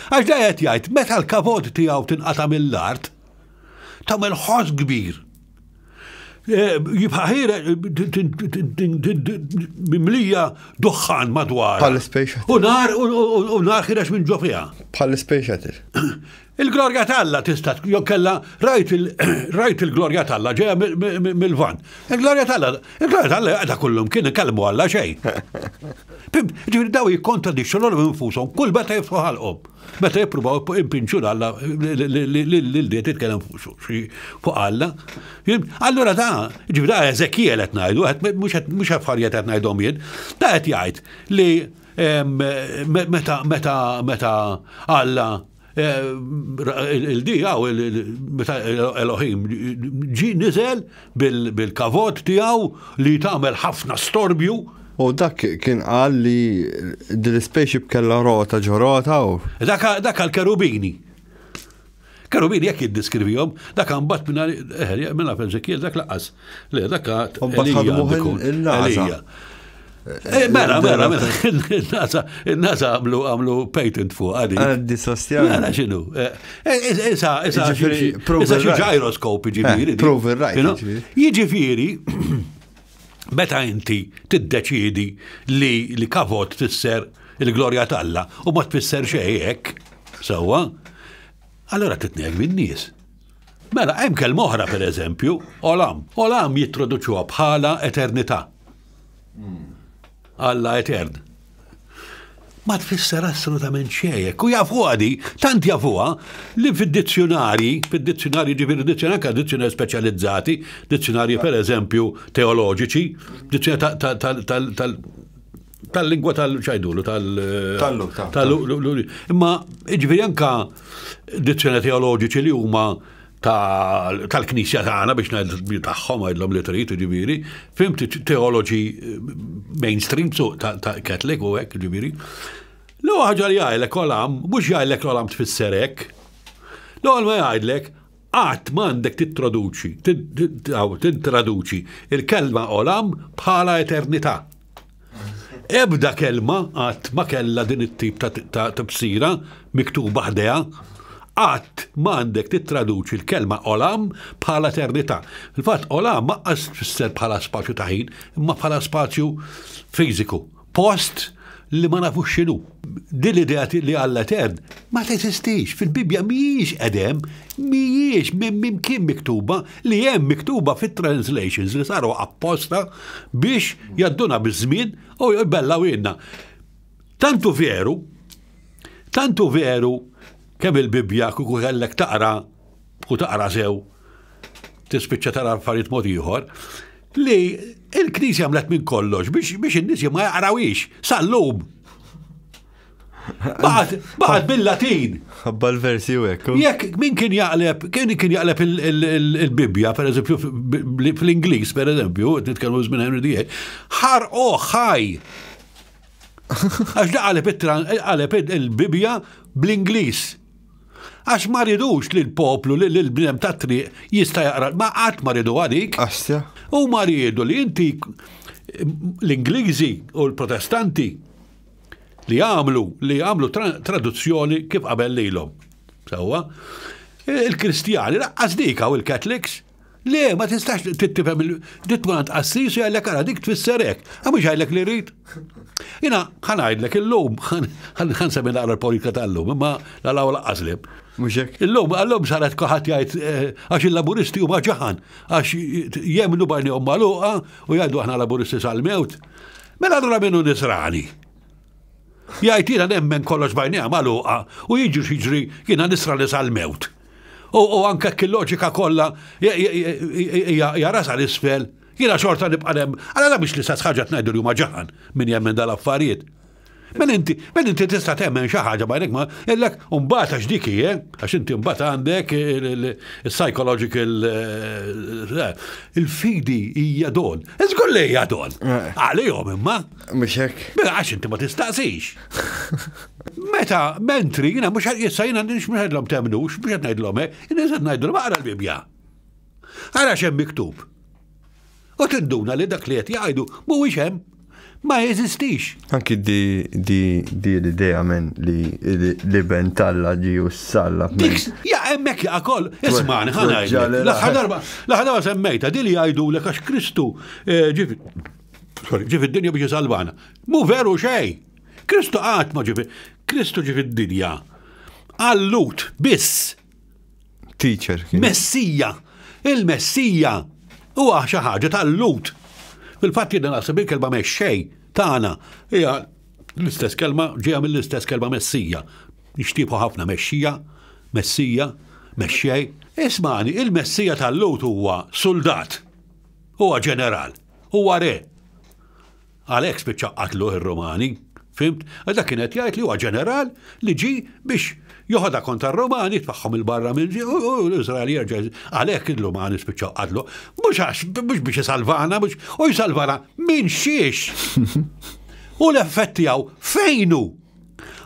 Għax da qed jgħid meta l-kavod tiegħu tinqata' mill-art, tagħmel ħoss kbir. Eh, jibqa' ħira mimlija duħħan madwar. Bħal space shuttle. U nar u nar ħirex minn ġo fiha. Bħal space shuttle. Il-glorja t'Alla tista' jew kellha rajt il-glorja t'Alla ġejja mill-van. Il-glorja t'Alla, il-glorja t'Alla qiegħda kullum kien ikellmu Alla xejn. Ġifieri daw jikkontradixxu lilhom infushom kull meta jiftħu ħalqhom. Meta jippruvaw impinġu l-Alla lil di titkellem fuq Alla. Allura da, ġifieri da Ezekiel qed ngħidu, mhux affarijiet qed ngħidhom jien, da qed jgħid li meta meta meta Alla il-di għaw meta Elohim ġi niżel bil-kavot tiegħu li tagħmel ħafna storbju. U dak kien qal li dil-spaceship kellha rota ġo rota u. Dak għall-kerubini. Kerubini jekk jiddiskrivihom, dak mbagħad minna eh, minna f'Ezekiel dak laqqas. Le dak Elija. Eh, mela, mela, mela, il-NASA, il-NASA għamlu għamlu patent fuq għadi. Għaddi sostjan. Mela, xinu. Eh, issa, issa, issa xi gyroskopi ġifieri. Prove right. Jiġifieri, meta inti tiddeċiedi li li kavot tfisser il-glorja t'Alla u ma tfisser xejn hekk, sewwa, allora titnejk bin-nies. Mela, hemm kelma oħra pereżempju, olam. Olam jittroduċuha bħala eternità. Alla etern. Ma tfisser assolutament xejn hekk. U jafuha di, tant jafuha li fid-dizzjunarji, fid-dizzjunarji ġifieri dizzjunarji anke dizzjunarji speċjalizzati, dizzjunarji pereżempju teoloġiċi, dizzjunarji tal-lingwa tal-ċajdulu, tal-. Imma ġifieri anke dizzjunarji teoloġiċi li huma tal-knisja tagħna biex ngħid tagħhom għidlhom li trid, ġifieri, fimt teoloġi eh, mainstream ta' Catholic u hekk, ġifieri. L-ewwel ħaġa li jgħidlek olam, mhux jgħidlek olam tfisser hekk. L-ewwel ma jgħidlek qatt m'għandek tittraduċi, tintraduċi il-kelma olam bħala eternità. Ebda kelma qatt ma kellha din it-tip ta' tifsira miktuba ħdejha. Qatt ma għandek tittraduċi l-kelma olam bħala eternità. Fil-fatt, olam aqqas tfisser bħala spazju ta' ħin, imma bħala spazju fiżiku, post li ma nafux x'inhu. Din l-idea li Alla etern ma teżistix. Fil-Bibbja mhijiex qegħda hemm, mhijiex minn imkien miktuba li hemm miktuba fit-translations li saru apposta biex jadduna biż-żmien u jbellaw ilna. Tantu veru, tantu veru kemm il-Bibbja kieku kellek taqra u taqra sew tispiċċa tara affarijiet mod ieħor, li il-Knisja għamlet minn kollox biex biex in-nies ma jaqrawix sal-lum. Baqgħet bil-Latin. Ħabba l-versi u hekk. Jekk min kien jaqleb, kien kien jaqleb il-Bibbja, per eżempju, fl-Ingliż, per eżempju, nitkellmu żmien Henry VIII, ħarqo ħaj. Għax da qaleb il-Bibbja bl-Ingliż. Għax ma ridux li l-poplu, li l-bniedem tat-triq jista' jaqra, ma qatt ma ridu għalik. Astja. U ma riedu li inti l-Ingliżi u l-Protestanti li għamlu li għamlu traduzzjoni kif qabel lilhom. Sewwa. Il-Kristjani laqqas dik u il-Catholics. Le, ma tistax tifhem tmur għand qassis u jgħidlek ara dik tfisser hekk. Għax mhux jgħidlek li rrid. Jiena ħa ngħidlek illum, ħa nsemmi naqra l-politika tal-lum, imma la laqqas li. Mhux hekk. Illum, illum saret kulħadd jgħid eh, għax il-Laburisti huma ġaħan, għax jemmnu b'għajnejhom magħluqa u jgħidu aħna Laburisti sal-mewt. Mela allura minnu nisrani. Jgħid jiena nemmen kollox b'għajnejha magħluqa u jiġri xiġri jiena nisrani sal-mewt. U anke il-loġika kollha hija rasa l-isfel, jiena xorta nibqa' hemm. Allura biex l-istess ħaġa tgħidu li huma ġaħan min jemmen dal-affarijiet. Men inti, men inti tista' temmen xi ħaġa b'għajnek ma illek mbagħad għax dik hi, eh, għax inti mbagħad għandek il-psychological eh, il-fidi hija don. Iżgur li hija don. Eh. Għalihom imma. Mhux hekk. Mela għax inti ma tistaqsix. Meta mentri jiena mhux issa jiena mhux ngħidlhom temnux, mhux qed ngħidlhom hekk, jiena qed ngħidlhom aqra l-Bibbja. Ara x'hemm miktub. U tinduna li dak li qed jgħidu mhuwiex hemm. Ma jeżistix. Anki di di di l-idea men li l-iben t'Alla ġie u ssallab. Dik, ja hemmhekk jaqa' koll. Ismani, ħa ngħidlek. L-aħħar darba, l-aħħar darba semmejta di li jgħidulek għax Kristu eh, ġie sorry, ġie fid-dinja biex isalvana. Mhu veru xejn. Kristu qatt ma ġie Kristu ġie fid-dinja għal-Lhud biss. Teacher. Messija. Il-Messija huwa xi ħaġa tal-Lhud. Fil-fatt jiena naħseb il-kelma mexxej tagħna hija l-istess kelma ġejja mill-istess kelma Messija. Nixtiequ ħafna mexxija, Messija, mexxej. Ismani, il-Messija tal-Lhud huwa suldat, huwa ġeneral, huwa re. Għalhekk spiċċa qatluh ir-Rumani. Fhimt? Għax dak kien qed jgħid li huwa ġeneral li ġie biex joħodha kontra r-Rumani, jitfagħhom 'il barra minn u l-Iżrael jerġa' Għalhekk il-Rumani spiċċaw qatluh. Mhux għax mhux biex isalvana, mhux u jsalvana minn xiex. U l-effett tiegħu fejn hu?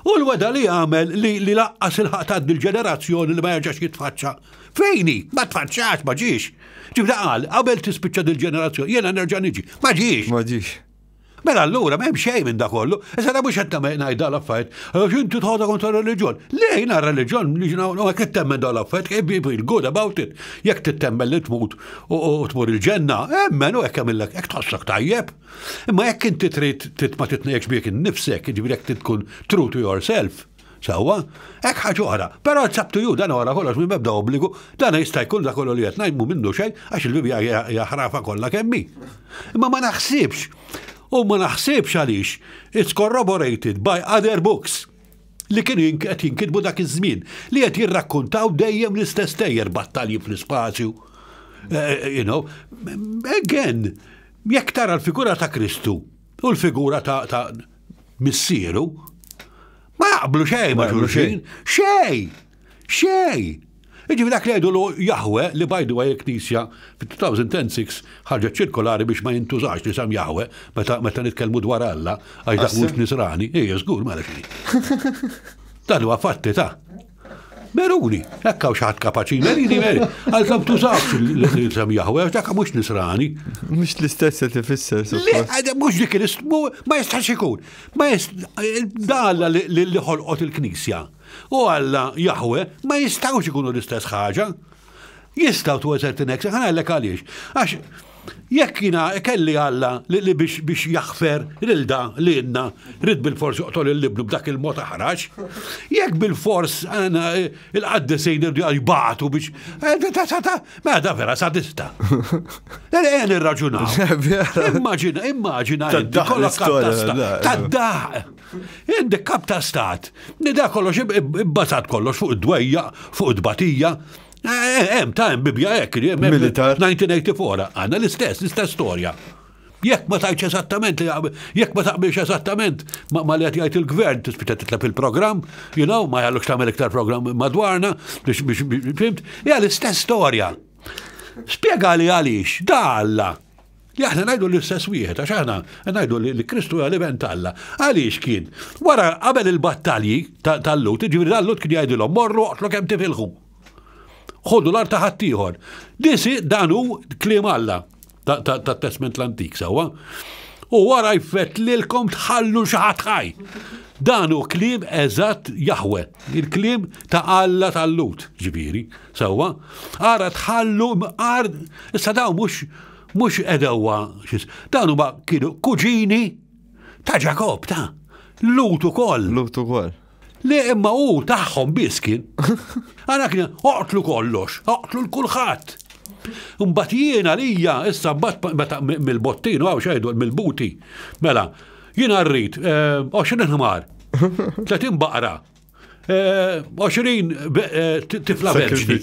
U l-wegħda li għamel li li laqqas il-ħaq tgħaddi l-ġenerazzjoni li ma jerġax jitfaċċa. Fejn hi? Ma tfaċċax, ma ġiex. Ġibda qal, qabel tispiċċa dil-ġenerazzjoni, jiena nerġa' niġi. Ma ġiex. Ma ġiex. Mela allura m'hemm xejn minn da kollu. Issa da mhux qed ngħid dal affarijiet. Għax inti tħodha kontra reliġjon. Le jiena reliġjon jekk temmen dal affarijiet, feel good about it. Jekk tittemmen li tmut u tmur il-ġenna, emmen u hekk għamillek, hekk tħossok tajjeb. Imma jekk inti trid trid ma titnejx bik innifsek, jiġifieri jekk trid tkun true to yourself, sewwa, hekk ħaġa oħra. Però it's up to you, dan wara kollox minn ebda obbligu, dan jista' jkun dak kollu li qed ngħid mhu minnu xejn għax il-Bibbja hija ħrafa kollha kemm hi. Imma ma naħsibx, u ma naħsibx għaliex it's corroborated by other books li kienu qed jinkitbu dak iż-żmien li qed jirrakkontaw dejjem l-istess stejjer battalji fl-ispazju. Eh, eh, you know, again, Jekk tara l-figura ta' Kristu u l-figura ta', ta missieru, ma jaqblu xejn ma' xulxin. Xejn! Xejn! Iġifieri dak li jgħidu Jahwe li by the way il-Knisja fit-2006 ħarġet ċirkolari biex ma jintużax li sam Jahwe meta meta nitkellmu dwar Alla għax dak mhux nisrani, ejja żgur mela xi. Dan huwa fatti ta' Meruni, hekk hawn xi ħadd kapaċi merini meri. Għalkemm tużawx l-isem Jahwe, għax dak mhux nisrani. Mhux l-istess qed ifisser. Le, mhux dik ma jistax ikun. Ma da Alla li ħolqot il-Knisja u Alla Jahwe ma jistgħux ikunu l-istess ħaġa. Jistgħu to a certain extent, ħa ngħidlek għaliex. Għax jekk jiena kelli Alla li biex biex jaħfer lil da li jenna rid bil-fors joqtol il-libnu b'dak il-mod aħrax, jekk bil-fors għana eh, il-qaddisin irdu jbatu biex eh, ma da vera sadista. Ejja nirraġunaw. Immaġina, immaġina, tad-daħ. Għandek kap ta' stat, nida kollox ibbażat kollox fuq id-dwejja, fuq id-batija. Eh, eh, hemm ta' hemm Bibja hekk, Militar. 1984, għandna l-istess, l-istess storja. Jekk ma tajtx eżattament, jekk ma taqbilx eżattament ma li qed jgħid il-gvern, tispiċċa titlef il-programm, you know, ma jgħallux tagħmel iktar programm madwarna, biex biex fimt, hija l-istess storja. Spjega li għaliex, da Alla. Li aħna ngħidu l-istess wieħed, għax aħna ngħidu li Kristu huwa l-iben t'Alla. Għaliex kien? Wara qabel il-battalji tal-Lut, ġifieri tal-Lut kien jgħidilhom morru oqtlu kemm tifilħu. Ħodu l-art ta' ħaddieħor. Disi dan hu kliem Alla tat-Testment l-Antik sewwa. U wara jfettlilkom tħallu xi ħadd ħaj. Dan hu kliem eżatt Jahwe, il-kliem ta' Alla tal-Lhud, ġifieri, sewwa. Ara tħallu mqar issa dawn mhux mhux għedewwa dawn huma kienu kuġini ta' Ġakobb ta' Lut ukoll. Lut ukoll. Le imma hu tagħhom biss kien. Għana kien oqtlu kollox, oqtlu l-kulħadd. Mbagħad jiena lija issa mbagħad meta mill-bottinu għaw xejdu mill-buti. Mela, jiena rrid 20 eh, ħmar, 30 baqra, 20 eh, eh, tifla verġni.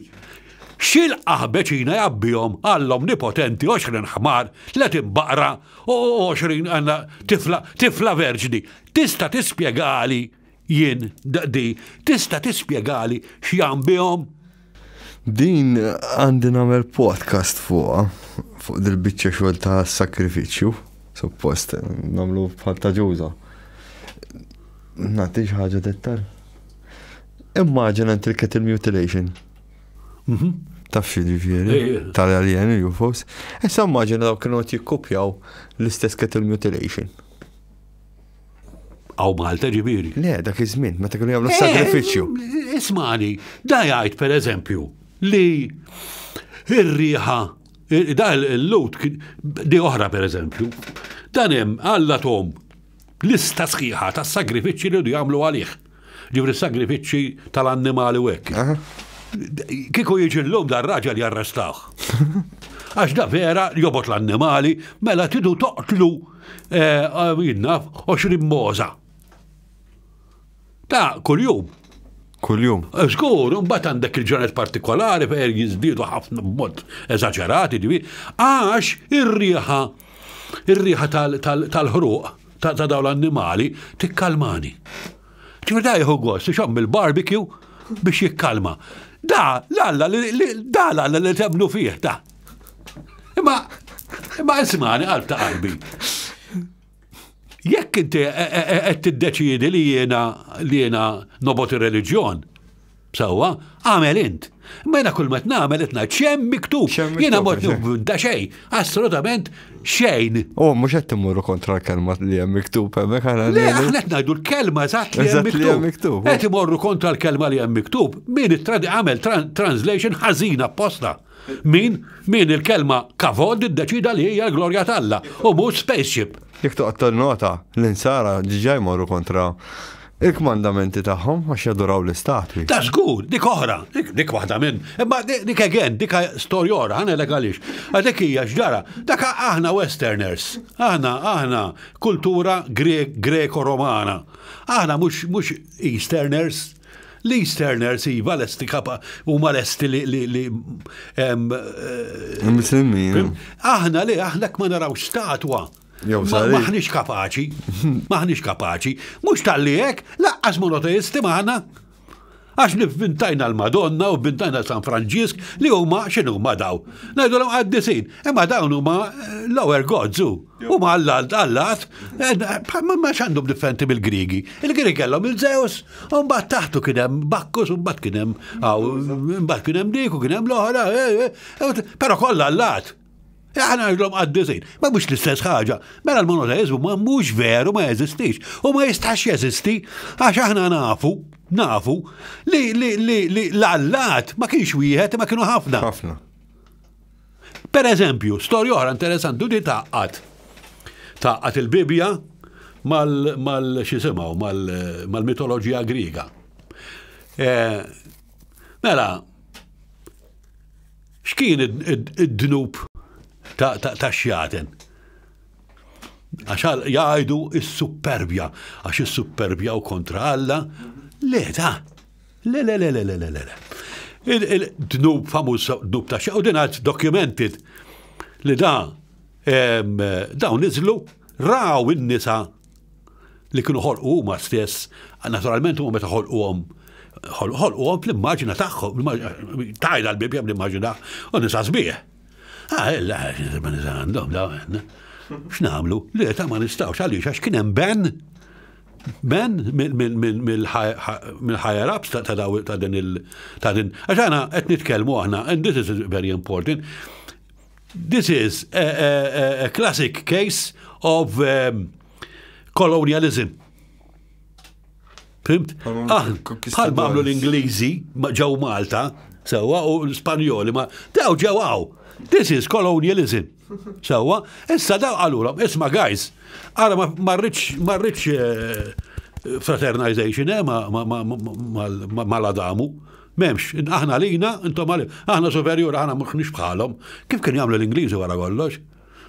Xil qaħbeċina jabbihom għall-omnipotenti 20 ħmar, 30 baqra u 20 għandna tifla tifla verġni. Tista' tispjegali jien di, tista' tispjegali x'jam bihom? Din għandi nagħmel podcast fuqha, fuq dil-biċċa xogħol ta' sakrifiċċju, suppost nagħmlu bħal ta' ġuża. Nagħti xi ħaġa dettal. Immaġina inti l-cattle mutilation. Mhm. Taf xi ġifieri? Tal-alien UFOs. Issa immaġina dawk kienu qed jikkupjaw l-istess cattle mutilation. Għaw Malta ġifieri. Le, dak iż-żmien, meta kienu jagħmlu eh, sagrifiċċju. Ismani, da jgħid pereżempju li ir-riħa da l-lut di oħra pereżempju, dan hemm Alla tom lista sħiħa ta' sagrifiċċji li jagħmlu għalih. Ġifri sagrifiċċji tal-annimali u hekk. Kieku jiġi llum dar raġel jarrestawh. Għax da vera jobot l-annimali, mela tidu toqtlu eh, jinnaf 20 moza. Ta' kuljum. Kuljum. Eh, żgur, mbagħad għandek il-ġranet partikolari fejn jiżdiedu ħafna b'mod eżaġerati, għax ir-riħa ir-riħa tal-ħruq ta' dawn l-annimali tikkalmani. Ġifieri da jieħu gost ixomm il-barbecue biex jikkalma. Da, l-alla li da l-alla li temnu fih, da. Imma, imma ismani qalb ta' qalbi. Jekk inti qed tiddeċiedi li jiena li jiena nobgħod ir-reliġjon, Sewwa, agħmel int. Imma jiena kull ma qed nagħmel qed ngħid x'hemm miktub. Jiena mod nivvinta xejn, assolutament xejn. U mhux qed timmorru kontra l-kelma li hemm miktub hemmhekk aħna. Le, aħna qed ngħidu l-kelma eżatt li hemm miktub. Qed imorru kontra l-kelma li hemm miktub. Min għamel translation ħażina apposta. Min? Min il-kelma kavod iddeċida li hija l-glorja t'Alla u mhux spaceship. Jekk toqgħod nota, l-insara ġiġa jmorru kontra il-kmandamenti tagħhom għax jaduraw l-istatwi. Ta' żgur, dik oħra, dik waħda minn, imma dik again, dik storja oħra, ħana għaliex. Għadek hija x'ġara, dak aħna Westerners, aħna aħna kultura Greko-Romana. Aħna mhux Easterners, L-Easterners iva lesti kapa huma lesti li li li Muslimin. Aħna li aħna ma naraw statwa. Maħniex kapaċi, maħniex kapaċi. Mhux talli hekk, laqqas monoteisti maħna. Għax nivvintajna l-Madonna u vvintajna San Franġisk li huma x'inhuma daw. Ngħidulhom qaddisin, imma dawn huma eh, lower gods u huma allat allat, eh, ma x'għandhom differenti mill-Griegi. Il-Griegi kellhom il-Zeus, U mbagħad taħtu kien hemm Bakkus, u mbagħad kien hemm mbagħad kien hemm dik u kien hemm l-oħra, eh, eh, eh, però kollha allat. Aħna ngħidulhom qaddisin, ma mhux l-istess ħaġa. Mela l-monoteizmu ma mhux veru ma jeżistix u ma jistax jeżisti għax aħna nafu, nafu li li l-allat ma kienx wieħed ma kienu ħafna. Ħafna. Per eżempju, storja oħra interessanti di taqqat. Taqqat il-Bibja mal, mal xisimgħu, mal-mitoloġija Griega. E, mela, x'kien id-dnub ta' xjaten? Għax jgħidu is-supperbja, għax is-supperbja u kontra Alla. Le, ta' Le, le, le, le, le, le, le. Il-dnub famuż dnub ta' u din għad documented li da dawn niżlu raw in-nisa li kienu ħolqu huma stess, naturalment huma meta ħolquhom ħolquhom fl-immaġina tagħhom, tajda l-Bibja bl-immaġina u nisa sbieħ. Ah, illa, ma nisa għandhom, da, x'nagħmlu? Le, ta' ma nistgħux għaliex għax kien hemm ben Ben mill-higher ups ta' daw ta' din il ta' din għax aħna qed nitkellmu aħna and this is very important. This is a, a, a classic case of um, colonialism. Fimt? Ah, bħal ma għamlu l-Ingliżi ġew Malta, sewwa, u l-Spanjoli ma daw ġew hawn. This is colonialism. Sewwa, issa daw qalulhom, isma' guys, ara ma rridx ma rridx eh, fraternization eh, ma l-Adamu. Memx, aħna lina, intom għalina, aħna superjur, aħna mhux bħalhom. Kif kienu jagħmlu l-Ingliżi wara kollox?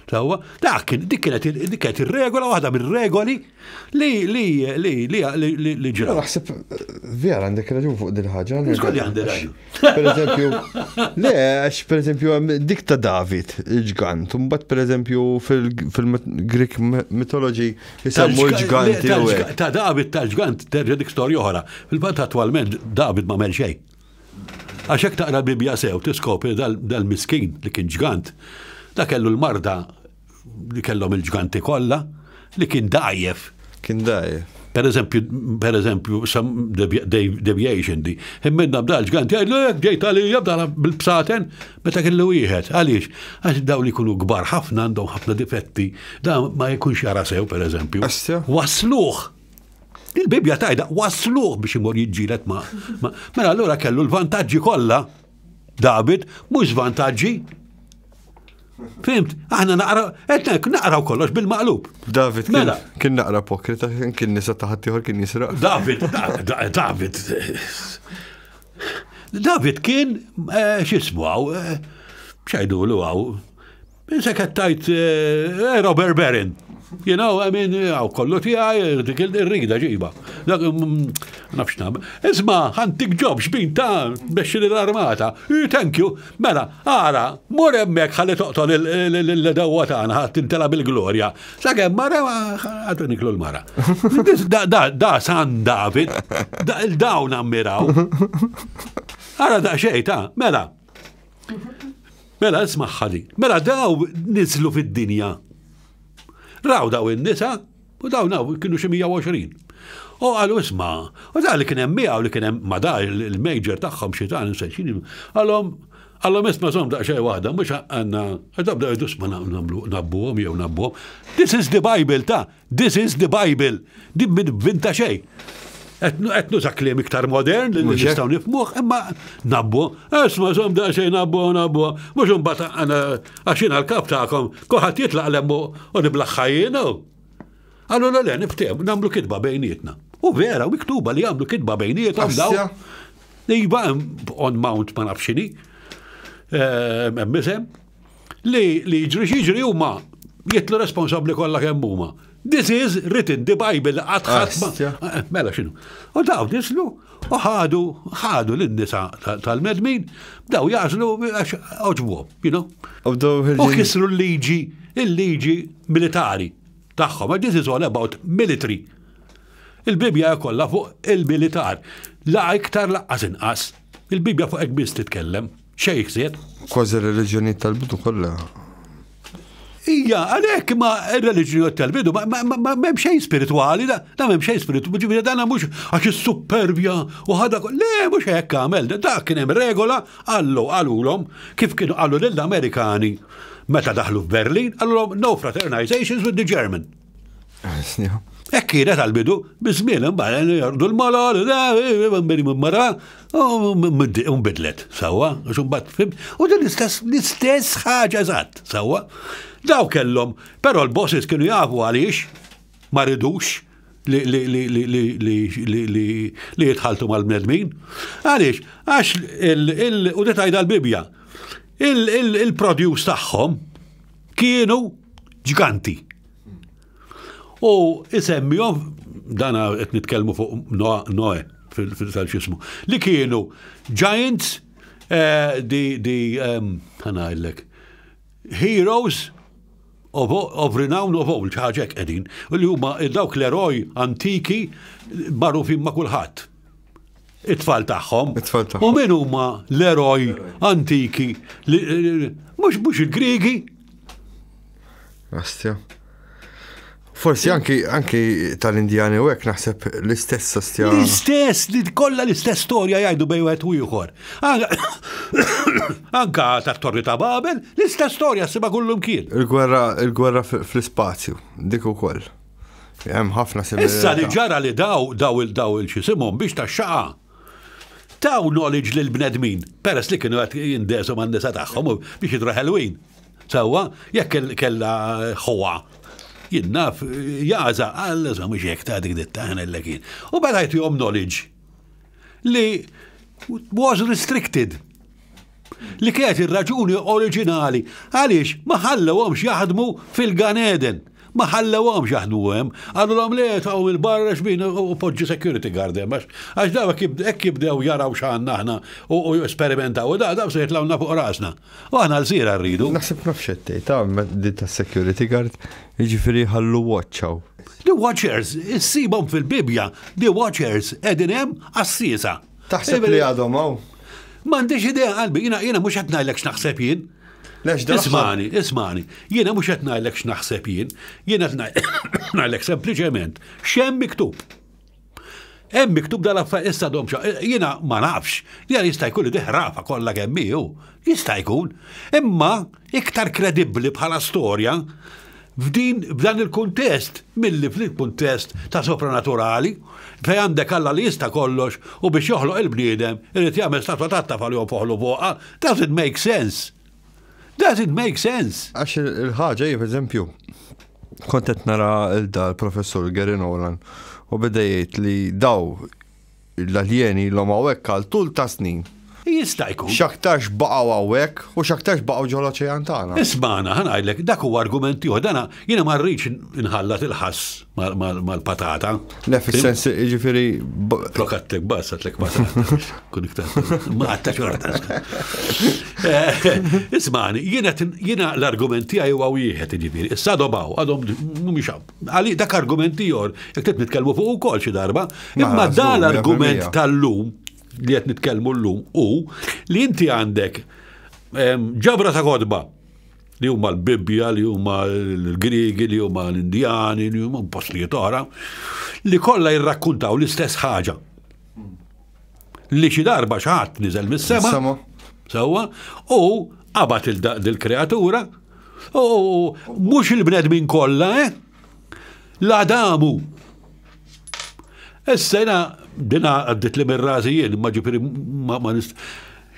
Sewwa, dak kien dik kienet dik kienet ir-regola waħda mir-regoli li li li li li li ġraw. Naħseb vera għandek raġun fuq din ħaġa. Żgur li għandi raġun. Per eżempju, le, għax per eżempju hemm dik ta' David, il-ġgant, u mbagħad per eżempju fil-Greek mythology jisemmu l-ġganti. Ta' David tal-ġgant terġa' dik storja oħra. Fil-fatt attwalment David ma mel xejn. Għax hekk taqra l-Bibbja sew tiskopri dal-miskin li kien ġgant, da kellu l-marda li kellhom il-ġganti kollha, li kien dgħajjef. Kien dgħajjef. Per eżempju, per eżempju, some deviation di. Imminna bda l-ġgant jgħidlu jekk ġejt għalija bda bil-bsaten meta kellu wieħed. Għaliex? Għax daw li jkunu kbar ħafna għandhom ħafna difetti, da ma jkunx jara sew per eżempju. Wasluh Il-Bibbja tgħidha wasluh biex imur jiġġieled ma'. Mela allura kellu l-vantaġġi kollha David, mhux żvantaġġi. Fimt, aħna naqra, qed naqraw kollox bil-maqlub. David mela. kien naqra pokrita, kien nisa ta' ħaddieħor kien jisraq. David, David. David kien eh, x'ismu hawn, eh, x'għidulu hawn, Issa qed tgħid eh, Robert Baron. You know, I mean, għaw kollu tiegħi dik ir-rida ġiba. Dak mm, nafx nagħmel. Isma' ħantik ġob xbin ta' bexxi l-armata. Thank you. Mela, ara, mur hemmhekk ħalli toqtol il-dewwa tagħna ħadd tintela bil-glorja. Sakemm mara għadu niklu l-mara. Da San David, da il-dawn ammiraw. Ara da xejn ta' mela. Mela ismagħha di. Mela daw niżlu fid-dinja. Raw daw in-nisa u daw naw kienu xi 120. U qalu isma' u da li kien hemm miegħu li kien hemm ma da il-major tagħhom xi ta' nisel xini. Qalhom qalhom isma' żomm daqsxejn waħda mhux għandna għax bdew jgħidu isma' nagħmlu nabbuhom jew nabbuhom. This is the Bible ta' This is the Bible. Din minn vinta xejn. Qed nuża kliem iktar modern li nistgħu nifhmuh, imma nabbu, isma' żomm daqsxejn nabbu nabbu, mhux imbagħad għana għax jiena l-kap tagħkom, kulħadd jitlaq lemmu u niblaħħa jiena. Għallu le le niftehmu nagħmlu kitba bejnietna. U vera, u miktuba li jagħmlu kitba bejniethom daw. Iva, on Mount ma nafx x'inhi. Eh, hemm isem. Li li jiġri x'jiġri huma jitlu responsabbli kollha kemm huma. This is written, the Bible, qatt ħadd ma. Eh, mela x'inhu. U daw nislu u ħadu ħadu lin-nisa tal-medmin, daw jażlu għax oġbuhom, you know. U kisru l-liġi, il-liġi militari tagħhom. This is all about military. Il-Bibbja kollha fuq il-militar. La iktar laqqas inqas. Il-Bibbja fuq hekk biss titkellem. Xejn iżjed. Kważi r-reliġjonijiet tal-bidu kollha. Ija, għalhekk ma r-reliġjonijiet tal-bidu ma m'hemm xejn spiritwali, da m'hemm xejn spiritwali, ġifieri dan mhux għax is-superbja u ħada le mhux hekk għamel, da kien hemm regola qallu qalulhom kif kienu qalu lill-Amerikani meta daħlu f'Berlin, qalulhom no fraternizations with the German. Hekk kienet għall-bidu, biż-żmien imbagħad jordu l-molol, mara, u nbidlet, sewwa, għax imbagħad fim, u din l-istess l-istess ħaġa eżatt, sewwa. Daw kellhom, però l-bosses kienu jafu għaliex ma ridux li jitħaltu mal-bnedmin. Għaliex, għax u tajda l-Bibja, il-produce tagħhom kienu ġganti. U isemmihom, dana qed nitkellmu fuq Noe fil-xismu, li kienu giants, eh, di, di, ehm, ħanajlek, heroes of, of renown of old, ħaġek qegħdin, li huma dawk l-eroj antiki magħrufin ma' kulħadd. It-tfal tagħhom. It-tfal tagħhom. U min huma l-eroj antiki? Mhux mhux il-Griegi. Astja. Forsi anki anki tal-Indjani u hekk naħseb l-istess ostja. L-istess, li kollha l-istess storja jgħidu bejn wieħed u ieħor. Anka tat-Torri ta' Babel, l-istess storja ssibha kullumkien. Il-gwerra il-gwerra fl-ispazju, dik ukoll. Hemm ħafna similità. Issa li ġara li daw daw il-daw il-xisimhom biex tax-xaqa. Taw knowledge lill-bnedmin, peress li kienu qed jindesu man-nisa tagħhom biex jidhru ħelwin. Sewwa, jekk kellha ħuha, jien naf, jaża, Alla sa mhux hekk ta' dik ditta ħnellek jien. U beda jtihom knowledge li was restricted. Li kienet ir-raġuni oriġinali għaliex ma ħallewhomx jaħdmu fil-Gan Eden. Ma ħallewhomx jaħdmu hemm. Qalulhom le taqgħu il-barra xbin u poġġi security guard hemm għax daw hekk jibdew jaraw x'għandna aħna u jesperimentaw u da daw se jitlgħulna fuq rasna. U aħna lsiera rridu. Naħseb naf x'qed tgħid, ta' di tas-security guard, jiġifieri jħallu watch hawn. The Watchers, issibhom fil-Bibbja, the Watchers qegħdin hemm għassiesa. Taħseb li għadhom hawn? M'għandix idea qalbi, jiena jiena mhux qed ngħidlek x'naħseb jien. Ismani, ismani, jiena mhux qed ngħidlek x'naħseb jien, jiena qed ngħidlek sempliċement x'hemm miktub. Hemm miktub dal-affarijiet issa dom jiena ma nafx, jiena jista' jkun li diħrafa kollha kemm hi, jista' jkun. Imma iktar kredibbli bħala storja F'din, f'dan il-kuntest, milli fil-kuntest ta' sopranaturali, fejn għandek Alla li jista' kollox u biex joħloq il-bniedem irid jagħmel statwa tat-tafal u jonfoħlu fuqha, doesn't make sense. Doesn't make sense. Għax il-ħaġa hi, pereżempju, kont qed nara 'l dal-Professur Gary Nolan u beda jgħid li daw L-aljeni ilhom hawnhekk għal tul ta' snin. Jista' jkun. X'aktarx baqgħu hawnhekk u x'aktarx baqgħu ġol-oċean tagħna. Ismagħna, ħa ngħidlek, dak huwa argument ieħor. Dana jiena ma rridx inħallat il-ħass mal-patata. Le fis-sens jiġifieri. Flok għadtlek bass għadtlek patata. Kun iktar. Ma għadta xorta. Ismagħni, jiena l-argument tiegħi huwa wieħed jiġifieri. Issa għadhom hawn, għadhom mhumiex hawn. Għali dak argument ieħor, jekk trid nitkellmu fuq ukoll xi darba, imma dan l-argument tal-lum li qed nitkellmu llum hu li inti għandek ġabra ta' kotba li huma l-Bibbja, li huma l-Griegi, li huma l-Indjani, li huma postijiet oħra, li kollha jirrakkuntaw l-istess ħaġa. Li xi darba xi ħadd niżel mis-sema, sewwa, u qabad il-kreatura U mhux il-bnedmin kollha, eh? L-Adamu. Issa jena dina għaddit li mir-rażi jien, ma ġifieri ma nist.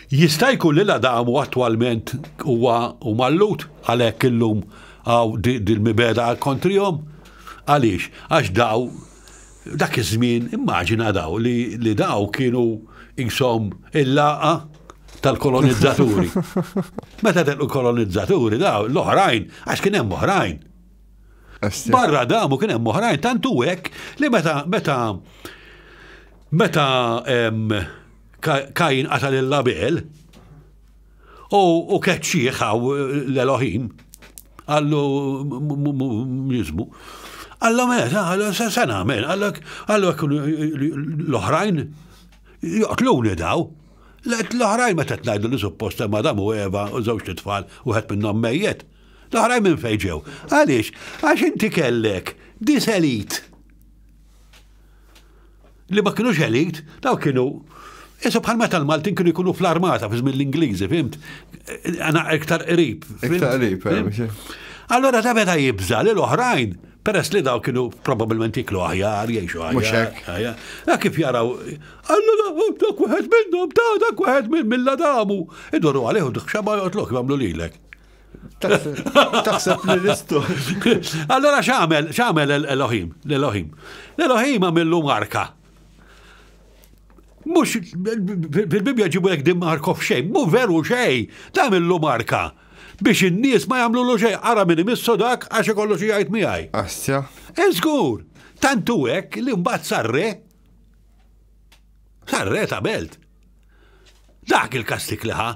Jista' jkun li l-Adamu attwalment huwa u mallut għalhekk illum għaw dil-mibeda kontrihom. Għaliex? Għax daw Dak iż-żmien immaġina daw li, li daw kienu qishom il-laqgħa tal-kolonizzaturi. Meta telqu kolonizzaturi daw l-oħrajn, għax kien hemm oħrajn. Barra damu kien hemm oħrajn, tant hu hekk li meta meta meta Kajin qatal il-Abel, U keċċieħ hawn l-Elohim. Qallu jismu. Qallu mela, qallu se nagħmel, qallu l-oħrajn joqtluni daw. L-oħrajn meta tgħidu li suppost hemm Adam u Eva u żewġ tfal wieħed minnhom mejjet. L-oħrajn minn fejn ġew? Għaliex? Għax inti kellek diselit li ma kinux elit, daw kienu Issa bħal meta l-Maltin kienu jkunu fl-armata fi żmien l-Ingliżi, fimt? Għana iktar qrib. Iktar qrib, eh, Allora ta' meta jibża li l-oħrajn, peress li daw kienu probabbilment jiklu aħjar, jgħixu aħjar. Da kif jaraw, allora oh, dak wieħed minnhom, ta' dak wieħed minn mill-Adamu. Iduru għalih u xaba joqtlok jagħmlu lilek. Taħseb li l-istu. Allora x'għamel, x'għamel l-Elohim, l-Elohim. L-Elohim għamillu marka. Mux, fil-Bibja ġibu jek din marka f'xejn, mu veru xejn, tagħmillu marka biex in-nies ma jagħmlulu xejn, ara min imissu dak għax ikollu xi jgħid miegħi. Astja. Żgur, tantu hekk li mbagħad sarre. Sarre ta' belt. Dak il-kastik li ħa.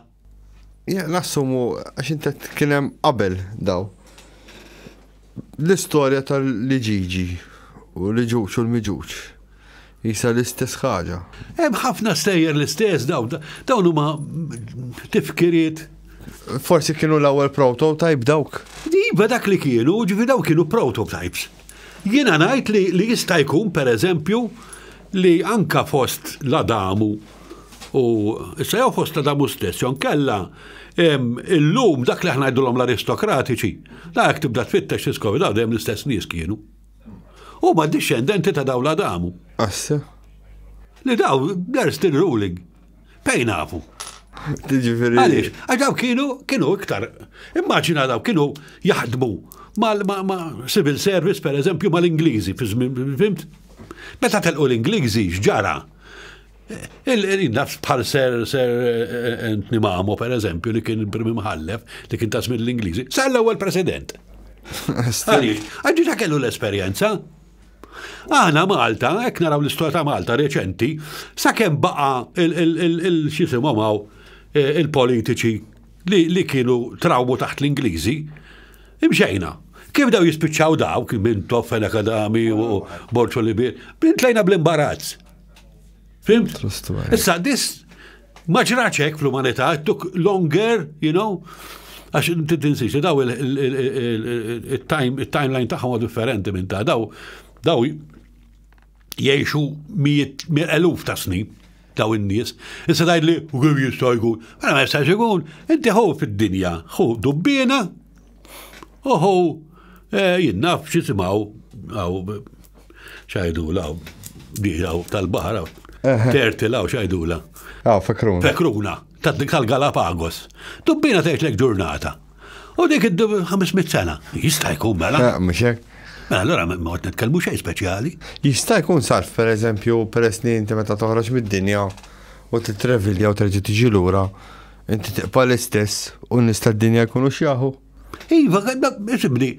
Ja, nassumu, għax inti kien hemm qabel daw. L-istorja tal-liġiġi u l-ġuċ u l-miġuċ. Jisa l-istess ħaġa. Hemm ħafna stejjer l-istess daw, dawn huma tifkiriet. Forsi kienu l-ewwel prototype dawk. Iva dak li kienu, ġifi daw kienu prototypes. Jiena ngħid li, li jista' jkun pereżempju li anka fost l-Adamu u issa jew fost l-Adamu stess jew nkella illum dak li aħna ngħidulhom l-aristokratiċi, da jekk tibda tfittex tiskopri daw dejjem l-istess nies kienu. Huma dixxendenti ta' daw l-Adamu. Assa. Li daw, they're still ruling. Fejn nafu? Ġifieri. Għaliex? Għax daw kienu kienu iktar. Immaġina daw kienu jaħdmu mal ma, ma civil service per eżempju mal-Ingliżi fi żmien fimt? Meta telqu l-Ingliżi x'ġara? Il-nafs bħal ser ser eh, Anthony Mamo per eżempju li kien il-prim imħallef li kien ta' żmien l-Ingliżi, sar l-ewwel president. Għaliex? Għax diġà kellu l-esperjenza. Aħna Malta, hekk naraw l-istorja ta' Malta reċenti, sakemm baqa' il-x'isimhom hawn eh, il-politiċi li kienu trawmu taħt l-Ingliżi, imxejna. Kif daw jispiċċaw dawk minn Toffel Akadami u Borċo Libir, intlejna bl-imbarazz. Fimt? Issa, dis ma ġrax hekk fl-umanità, it took longer, you know, għax inti tinsiex li daw il-timeline tagħhom huwa differenti minn ta' daw daw jgħixu mijiet eluf ta' snin daw in-nies. Issa tgħid li u kif jista' jkun? Mela ma jistax ikun, inti ħu fid-dinja, ħu dubbiena u ħu eh, jien naf x'isimgħu għaw xajdula, diħaw tal-bahar, tertilaw xajdula. Ah, fekruna. Fekruna, tal-Galapagos. Dubbina tgħidlek ġurnata. U dik id-500 sena. Jista' jkun mela. Eh, mhux hekk. Mela allura ma qed nitkellmu xejn speċjali. Jista' jkun sarf pereżempju peress li inti meta toħroġ mid-dinja u titrevilja u terġa' tiġi lura, inti tibqa' l-istess u n-nies tad-dinja jkunu xjaħu. Iva, isibni,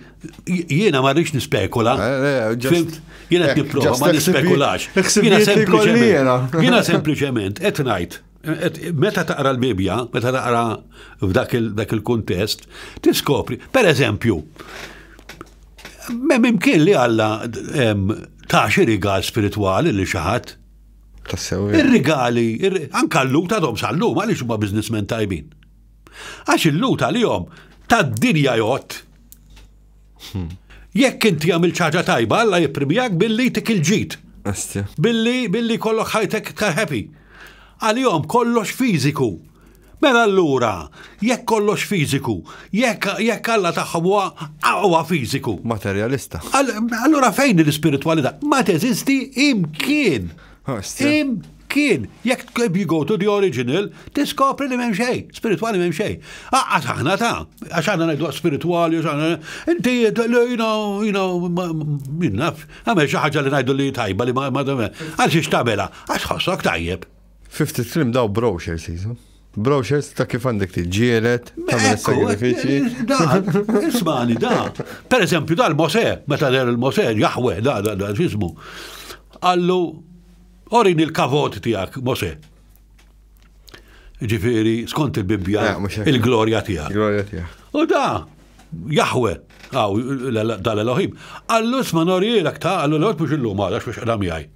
jiena ma rridx nispekula. Eh, eh, Fimt? Jiena qed nipprova ma nispekulax. Jiena sempliċement, jiena sempliċement qed ngħid meta taqra l-Bibja, meta taqra f'dak il-kuntest, tiskopri, per eżempju, m'hemm imkien li Alla ta' xi rigal spiritwali li xi ħadd. Ir-rigali, anka l-lut għadhom sal-lum għaliex huma businessmen tajbin. Għax il-Lhud għalihom tad-dinja jgħodd. Hmm. Jekk inti għamilt ħaġa tajba, Alla jipprimjak billi tik il-ġid. Billi billi kollok ħajtek iktar happy. Għalihom kollox fiżiku. Mela allura, jekk kollox fiżiku, jekk jekk Alla tagħhom huwa huwa fiżiku. Materjalista. Allura fejn l-ispiritwalità? Ma teżisti imkien. Imkien. Jekk you go to the original, tiskopri li m'hemm xejn, spiritwali m'hemm xejn. Aqqas aħna ta' għax aħna ngħidu spiritwali, inti jina jina minna, għamel xi ħaġa li ngħidu li tajba li ma għal xiex tagħmilha, għax ħossok tajjeb. Fifty trim daw brochures jisu. Brochures ta' kif għandek tiġġieled, tagħmel sagrifiċi. Da, ismani, da. Per eżempju, da l-Mosè, meta der il-Mosè, Jahwe, da, da, da, x'ismu. Qallu, orini l-kavot tiegħek, Mosè. Ġifieri, skont il-Bibbja, eh, il-glorja tiegħek. Il-glorja tiegħek. U da, Jahwe, għaw, dal-Elohim, qallu isma' norijilek ta' qallu l-għod mhux illum għada, x'mhux qedam jgħid.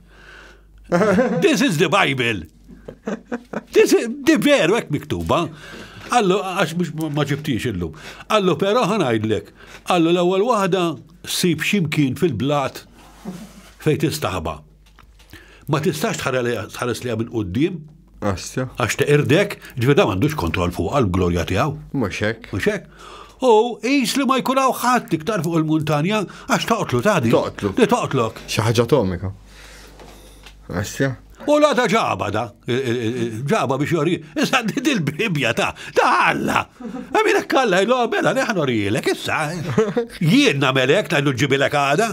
This is the Bible. This is, di veru hekk miktuba. Allu, għax mhux ma ġibtix illum. Allu, però ħanajdlek. Allu l-ewwel waħda sib ximkien fil-blat fejn tistaħba. Ma tistax tħares li minn quddiem. Għax teqirdek, ġifieri da m'għandux kontroll fuq għall-glorja tiegħu. Mhux hekk. Mhux hekk. U qis li ma jkun hawn ħadd iktar fuq il-muntanja għax toqtlu tagħdi. Toqtlu. Li toqtlok. Xi ħaġa atomika. Għastja. U la ta' ġaba da, ġaba biex jori, issa dil-bibja ta' ta' Alla. Għamil hekk Alla jlu mela li ħan orijilek issa. Jien nagħmel hekk tgħidlu ġibilek għada.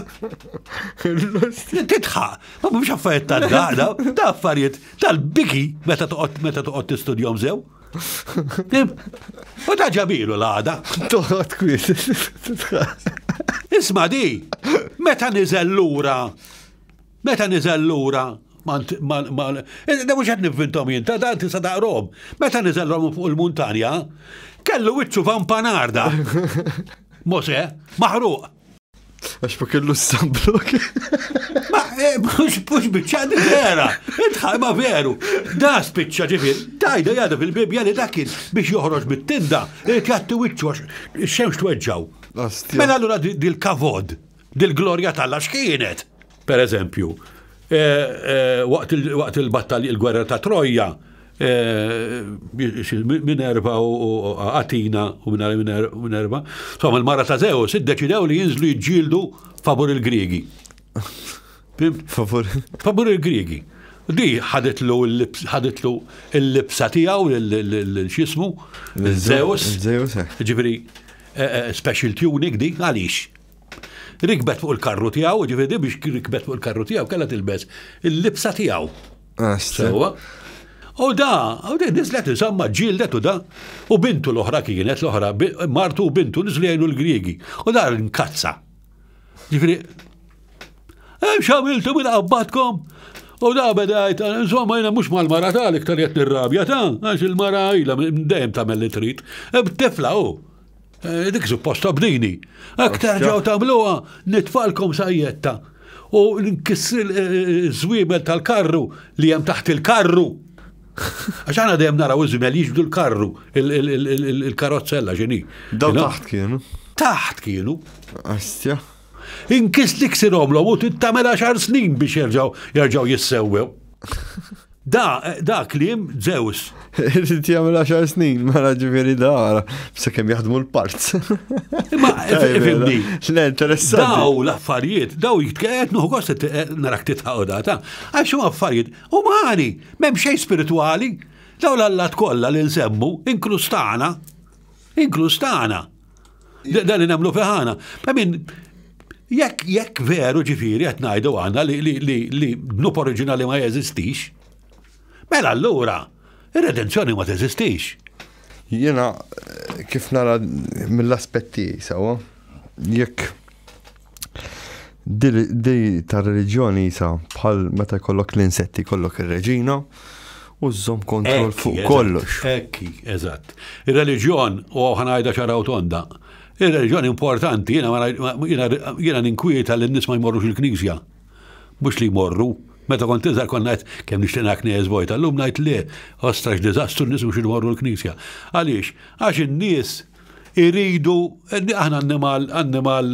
Titħaq, ma mhux affarijiet ta' daqda, ta' affarijiet tal-biki meta toqgħod meta toqgħod tistudjhom sew. U ta' ġabilu l-għada. Toqgħod kwiet. Isma' di, meta niżel lura Meta niżel lura eh, da mhux qed nivvintom jien, ta' dan tista' taqrom. Meta niżel lura fuq il-muntanja, kellu wiċċu vampanarda. Mose, maħruq. Għax ma kellu sunblock. Ma, eh, mhux mhux biċċa di vera. Intħaj ma veru. Da spiċċa ġifier, tajda jgħadu fil-Bibja li dak kien biex joħroġ mit-tinda, irid jgħatti wiċċu għax ix-xemx tweġġaw. Mela allura dil-kavod. Dil-glorja t'Alla x'kienet? Per eżempju, eh, eh, waqt il-battalja il-gwerra ta' Trojja, eh, Minerva u Atina u Minerva, insomma il-mara ta' Zeus iddeċidew li jinżlu jiġġieldu favur il-Griegi. Favur. Favur il-Griegi. Di ħaditlu ħaditlu l-libsa tiegħu l-xismu, Zeus. Zeus. Ġifieri special tunic di għaliex? Rikbet fuq il-karru tiegħu, ġifieri biex rikbet fuq il-karru tiegħu kellha tilbes il-libsa tiegħu. Ah, Sewwa. U da, u di niżlet insomma ġildet u da, u bintu l-oħra kienet l-oħra, martu u bintu niżlu jgħinu l-Griegi. U da nkazza. Ġifieri, hemm x'għamiltu minn qabbatkom? U da beda jgħid, insomma jiena mhux mal-mara tal iktar qed nirrabja ta' għax il-mara ilha dejjem tagħmel li trid. Tifla hu. Eh, dik suppost obdini. Hekk terġgħu tagħmluha, nitfalkom sajjetta u nkissir eh, żwiemel tal-karru li hemm taħt il-karru. Għax aħna dejjem naraw iż-żwiemel jiġbdu l-karru, il-karozzella x'inhi. Daw taħt kienu. Taħt kienu. Astja. Inkis li ksirhomlhom u tagħmel għaxar snin biex jerġgħu jerġgħu jissewwew. Da, da kliem Zeus. Irid jagħmel 10 snin, mela ġifieri da sakemm jaħdmu l-parts. Imma ifhimni. Le, interessanti. Daw l-affarijiet, daw jitqiegħed nuħu gost narak titħaqu data, għax huma affarijiet umani, m'hemm xejn spiritwali. Daw l-allat kollha li nsemmu, inkluż tagħna, inkluż tagħna. Dan li nagħmlu fiħana. I mean, jekk jekk veru ġifieri qed ngħidu għandna li li li li dnub oriġinali ma jeżistix, mela allura ir-redenzjoni ma teżistix. Jiena eh, kif nara mill-aspett tiegħi sewwa, jekk di ta' reliġjoni jisa bħal meta jkollok l-insetti jkollok ir-reġina u żżomm kontroll fuq kollox. Ekki, eżatt. Ir-reliġjon, u ħanajda ċara u tonda, ir-reliġjon importanti, jiena ninkwieta li n-nies ma jmorrux il-knisja. Mhux li jmorru. Meta kont iżgħar kont ngħid kemm nixtieq ngħid knies vojta, llum ngħid le, ostra x'diżastru n-nies mhux imorru l-knisja. Għaliex? Għax in-nies iridu, aħna annimal, annimal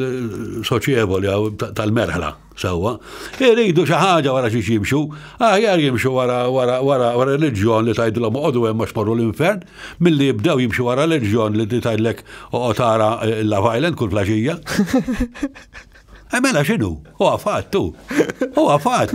soċjevoli tal-merħla, sewwa, iridu xi ħaġa wara xi jimxu, aħjar jimxu wara wara wara wara reliġjon li tgħidilhom oqogħdu hemm għax morru l-infern, milli jibdew jimxu wara reliġjon li tgħidlek oqgħod tara eh, Love Island kull flaxija. Eh, mela x'inhu? Huwa fatt hu. Huwa fatt.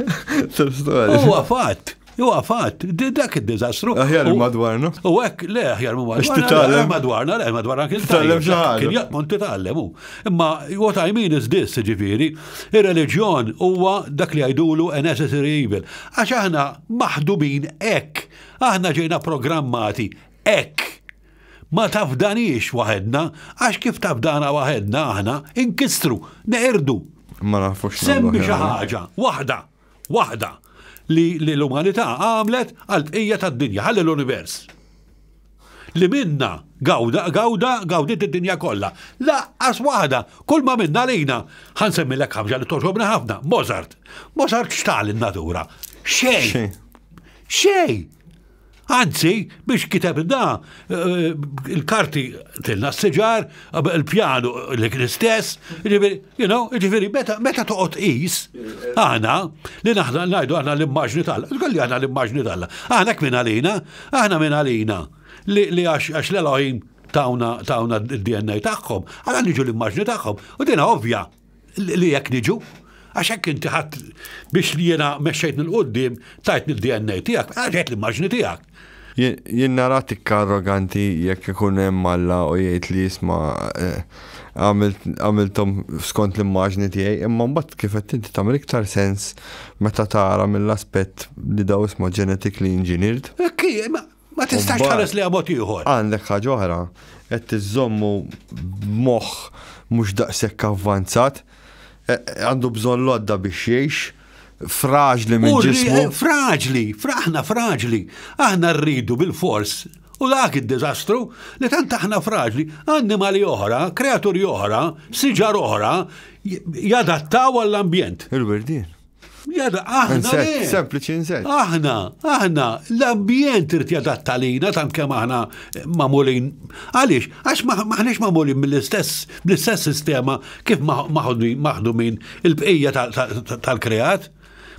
Huwa fatt. Huwa fatt, dak id-diżastru. Aħjar madwarna. U hekk, le aħjar madwarna. Madwarna, le madwarna kien titgħallem xi ħaġa. Kien jaqmon titgħallem hu. Imma what I mean is this, ġifieri, ir-reliġjon huwa dak li jgħidulu a necessary evil. Għax aħna maħdubin hekk, aħna ġejna programmati hekk. Ma tafdaniex waħedna, għax kif tafdana waħedna aħna inkistru, neqirdu. Ma nafux. Semmi xi ħaġa, waħda. Waħda li l-umanità għamlet għall-bqija tad-dinja, ħalli l-univers. Li minna gawda, gawda, gawdiet id-dinja kollha. Laqqas waħda, kull ma minna lina. Ħa nsemmilek ħaġa li togħġobni ħafna, Mozart. Mozart x'ta lin-natura? Xejn. Xejn. Anzi, biex kiteb da, eh, il-karti tilna s-siġar, il-pjanu li kien istess, ġifieri, you know, ġifieri, meta toqgħod qis, aħna li naħna ngħidu aħna l-immaġni tal, tkolli aħna l-immaġni tal. Aħna kmin għalina, aħna minn għalina li għax l-Elohim tawna tawna d-DNA tagħhom, għala niġu l-immaġni tagħhom. U dina ovvja. Li jekk niġu, għax hekk inti ħadd biex li jiena mexxejtni 'l quddiem tajtni d-DNA tiegħek, mela ġejt l-immaġni tiegħek. Jien nara tikka arroganti jekk ikun hemm Alla u jgħid li isma' għamilthom skont l-immaġni tiegħi, imma mbagħad kif għedt inti tagħmel iktar sens meta tara mill-aspett li daw isma' genetically engineered. Hekk hi, imma Ma tistax tħares li mod ieħor. Għandek ħaġa oħra, qed iżommu b'moħħ mhux daqshekk avvanzat, e, e, għandu bżonn lodda biex jgħix, fraġli minn ġismu. E, fraġli, aħna fraġli, aħna rridu bil-fors. U dak id-diżastru li tant aħna fraġli, annimali oħra, kreaturi oħra, siġar oħra, jadattaw għall-ambjent. Il-wirdien. Jada, aħna. Insett, sempliċi insett. Aħna, aħna, l-ambjent irid jadatta lina tant kemm aħna magħmulin. Għaliex? Għax maħniex magħmulin mill-istess, bl-istess sistema kif maħdumin il-bqija tal-kreat.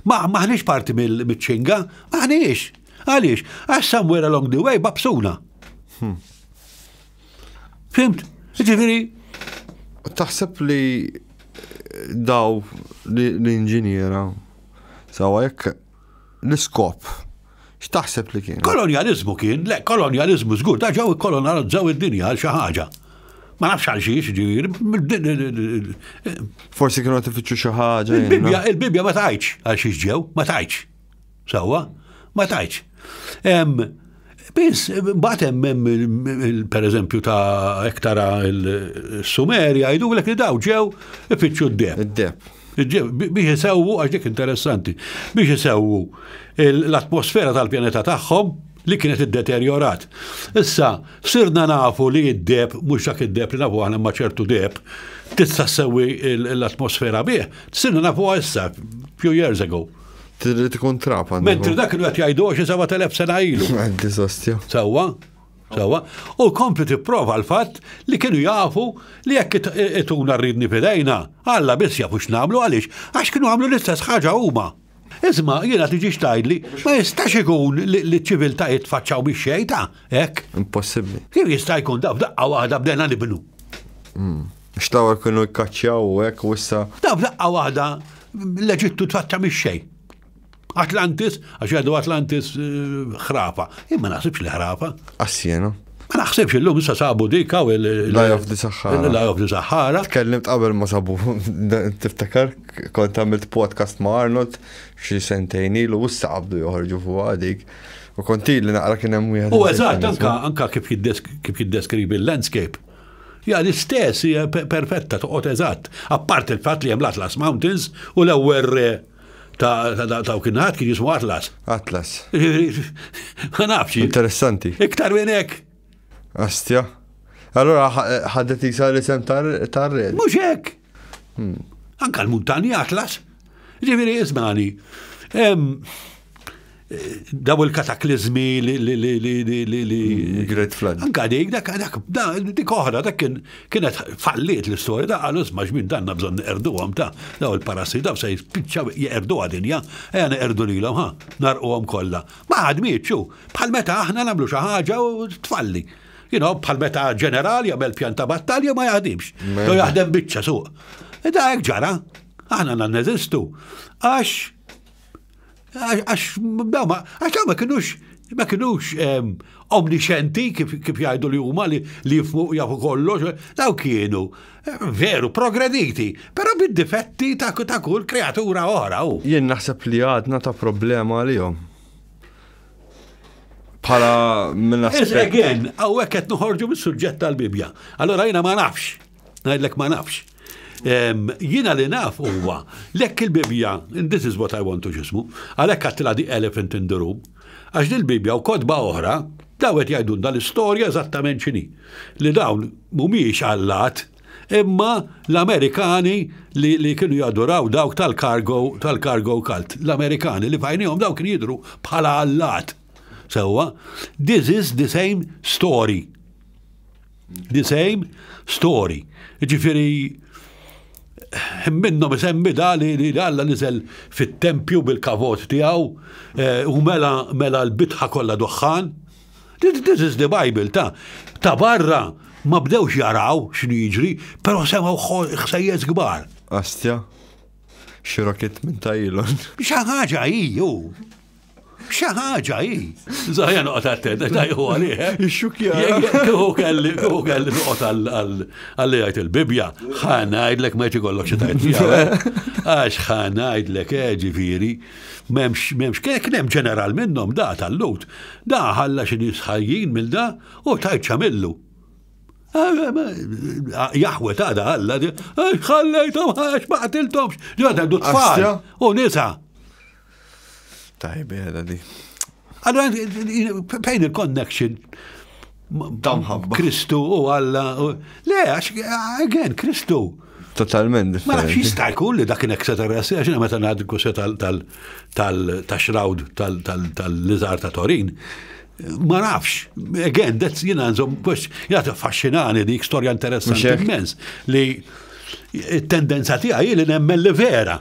Maħniex parti mill-ċinga, maħniex. Għaliex? Għax somewhere along the way babsuna. Fimt? Ġifieri. Taħseb li daw l-inġiniera sawa jekk l-iskop x'taħseb li kien? Kolonjalizmu kien, le, kolonjalizmu żgur, da ġew ikkolonizzaw id-dinja għal xi ħaġa. Ma nafx għal xiex, ġifieri. Forsi kienu qed ifittxu xi ħaġa. Il-Bibbja, il-Bibbja ma tgħidx għal xiex ġew, ma tgħidx. Sewwa, ma tgħidx. Biss, mbagħad hemm pereżempju ta' hekk tara l-Sumeri jgħidulek li daw ġew ifittxu d-deheb. Id-deheb. Biex isewwu, għax dik interessanti, biex isewwu l-atmosfera tal-pjaneta tagħhom li kienet iddeterjorat. Issa, sirna nafu li d-deheb, mhux dak id-deheb li nafu aħna ma ċertu deheb, tista' ssewwi l-atmosfera bih. Sirna nafuha issa, few years ago. Trid ikun trap għandu. Mentri dak kienu qed jgħidu xi 7000 sena ilu. Disastju. Sewwa, sewwa. U kompli tipprova l-fatt li kienu jafu li jekk ituna rridni f'idejna, Alla biss jafu x'nagħmlu għaliex għax kienu għamlu l-istess ħaġa huma. Isma' jiena tiġix tgħidli, ma jistax ikun li ċ-ċiviltajiet tfaċċaw mix-xejn ta' hekk. Impossibbli. Kif jista' jkun da f'daqqa waħda bdejna nibnu? X'l-ewwel kienu jikkaċċjaw u hekk u issa. Da f'daqqa waħda l-Eġittu tfaċċa mix-xejn. Atlantis, għax jgħidu Atlantis eh, ħrafa. Jien ma naħsibx li ħrafa. Assjena. Ma naħsibx illum issa sabu dik hawn il- Eye of the Sahara. L-Eye of the Sahara. Tkellimt qabel ma sabu, tiftakar kont għamilt podcast ma' Arnold xi sentejn ilu u issa qabdu joħorġu fuq dik. U kont ili naqra kien hemm wieħed. U eżatt, anka anka kif jiddeskrivi l-landscape. Ja, l-istess, hija perfetta, toqgħod eżatt. Apart il-fatt li hemm l-Atlas Mountains u l-ewwel re ta' dawk in-naħat kien jismu Atlas. Atlas. Ma nafx. Interessanti. Iktar minn hekk. Astja. Allora ħadet jisa l-isem tar-re. Mhux hekk. Anka l-muntanji Atlas. Ġifieri ismani. Daw il-kataklizmi li li li li li li li mm, Great Flood. Anka dik, dak, dak, dik oħra, dak kien kienet falliet l-istorja, da qalu isma' x'min danna bżonn neqerduhom ta' daw il-parassi daw se jispiċċaw jeqerduha dinja, ejja neqerdu lilhom ha, narquhom kollha. Ma ħadmitx bħal meta aħna nagħmlu xi ħaġa u tfalli. You know, bħal meta ġeneral jagħmel pjan ta' battalja ma jaħdimx. Jew jaħdem biċċa suq. Da hekk ġara, aħna neżistu. Għax Għax għax ma kinux ma kinux ehm, omnixenti kif, kif jgħidu li huma li, li jifmu jafu kollox, daw kienu eh, veru progrediti, però bid-difetti ta', ta kull kreatura oħra. Jien naħseb li għadna ta' problema għalihom. Bħala minn aspett. Again, hawnhekk qed noħorġu mis-suġġett tal-Bibja. Allora jiena ma nafx. Ngħidlek ma nafx. Jiena li naf huwa lekk il-Bibja, and this is what I want to ġismu, għalhekk għattilha the elephant in the room, għax din il-Bibja u kotba oħra, daw qed jgħidulna l-istorja eżattament x'inhi. Li dawn mhumiex allat, imma l-Amerikani li, li kienu jaduraw dawk tal-cargo tal-cargo cult. L-Amerikani li fajnihom dawk kienu jidhru bħala allat. Sewwa, this is the same story. The same story. Ġifieri minnhom isemmi da li li Alla niżel fit-tempju bil-kavot tiegħu eh, u mela mela l-bitħa kollha duħħan. This is the Bible ta' ta' barra ma bdewx jaraw x'inhu jiġri, però semgħu ħsejjes kbar. Astja, xi rocket minn ta' Elon. Xi ħaġa hi, hu. Xi ħaġa hi. Zaħja noqgħod attent, tajħu għalih. Eh? Ixxukja. Kieku kelli, kieku kelli noqgħod għalli jgħid il-Bibbja, ħa ngħidlek ma jkollok xi tgħid fiha. Eh? Għax ħa ngħidlek, eh, ġifieri, m'hemmx m'hemmx kien hemm ġeneral minnhom da tal-Lut. Da ħalla xi nies ħajjin mill da u tajt x'għamillu. Jaħwe ta' da Alla, ħallejthom għax ma qatilthomx. Ġodda tfal u nisa. Tajb, jeda di. Allora, fejn il-connection? Tamħabba. Kristu u Alla. Le, għax, again, Kristu. Totalment differenti. Ma nafx jista' jkun li dak kien extraterrestri għax jiena meta ngħid il-kwistjoni tal-shroud tal-liżar ta' Torin, ma nafx. Again, that's jiena nżomm jiena taffaxxinani dik storja interessanti immens li t-tendenza tiegħi li nemmen li vera.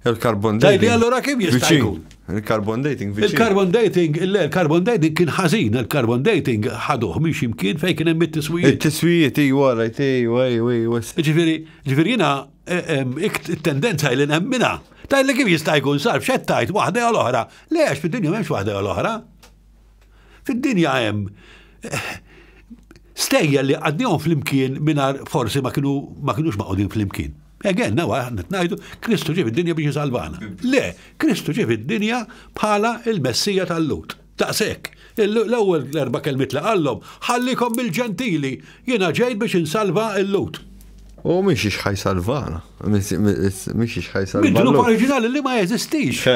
Il-carbon dating. Tajli allura kif jista' jkun? Il-carbon dating viċin. Il-carbon dating, le, il-carbon dating kien ħażin, il-carbon dating ħaduh minn x'imkien fejn kien hemm it-tiswijiet. It-tiswijiet, iwa, rajt, iwa, iwa, iwa. Ġifieri, ġifieri jiena eh, it-tendenza li nemmina. Tajli kif jista' jkun sar x'qed tajt waħda jew l-oħra. Le għax fid-dinja m'hemmx waħda jew l-oħra. Fid-dinja hemm eh, stejjer li għadnihom flimkien mingħajr forsi ma kienu ma kinux maqgħudin flimkien. Again, nawa, aħna ngħidu Kristu ġie fid-dinja biex jisalvana. Le, Kristu ġie fid-dinja bħala il-Messija tal-Lut. Daqshekk. L-ewwel erba' kelmiet li qallhom, ħallikom mill-ġentili, jiena ġejt biex insalva l-Lut. U mhix ix ħajsalvana. Mhix ix ħajsalvana. Mid-dnub oriġinali li ma jeżistix.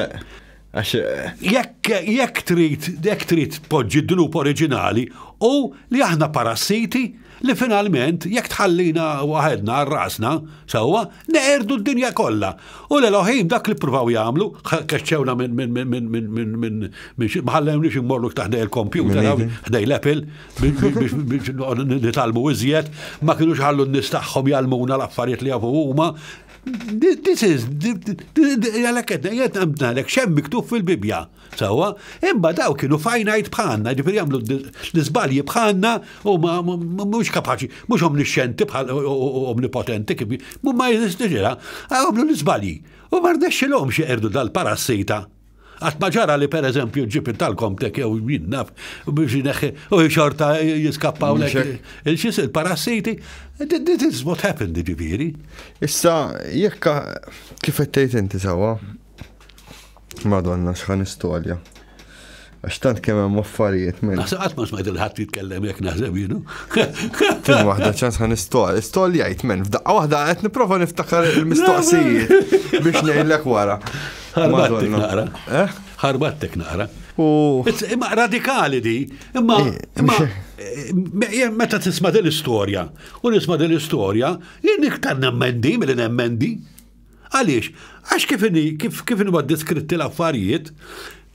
Għax eh, jekk jekk trid jekk trid tpoġġi d-dnub oriġinali u li aħna parassiti li finalment jekk tħallina waħedna għal rasna sewwa neqerdu d-dinja kollha. U l-Elohim dak li ppruvaw jagħmlu, keċċewna minn minn minn minn minn minn minn minn ma ħallewniex immorru ta' ħdej il-kompjuter, ħdej l-Apple biex nitalmu iżjed, ma kinux ħallu n-nies tagħhom jgħallmuna l-affarijiet li jafu huma. This is, għalek qed ngħidlek x'hemm miktub fil-Bibbja. Sewwa, imma daw kienu finite bħalna, ġifieri jagħmlu l-iżbalji bħalna u ma mhux kapaċi, mhux omnixxenti bħal omnipotenti kif ma jeżistix għamlu l-iżbalji. U ma rnexxilhomx jeqirdu dal-parassita. Qatt ma ġara li pereżempju ġġib tal-Comtech jew jien naf biex ineħħi u xorta jiskappaw lek il-xis il-parassiti. This is what happened ġifieri. Issa jekk kif qed tgħid inti sewwa. Madonna x'ħa nistolja. Għax tant kemm hemm affarijiet minn. Naħseb qatt ma smajt il-ħadd jitkellem jekk naħseb jienu. Tin waħda ċans ħan istol. Istol jgħid men, f'daqqa waħda qed nipprova niftakar il-mistoqsijiet biex ngħidlek wara. Ħarbattek naqra. Eh? Ħarbattek naqra. U. Imma radikali di, imma eh, imma eh, meta tisma' din l-istorja u nisma' din l-istorja, jien iktar nemmendi milli nemmendi. Għaliex? Għax kif kif kif huma deskritti l-affarijiet,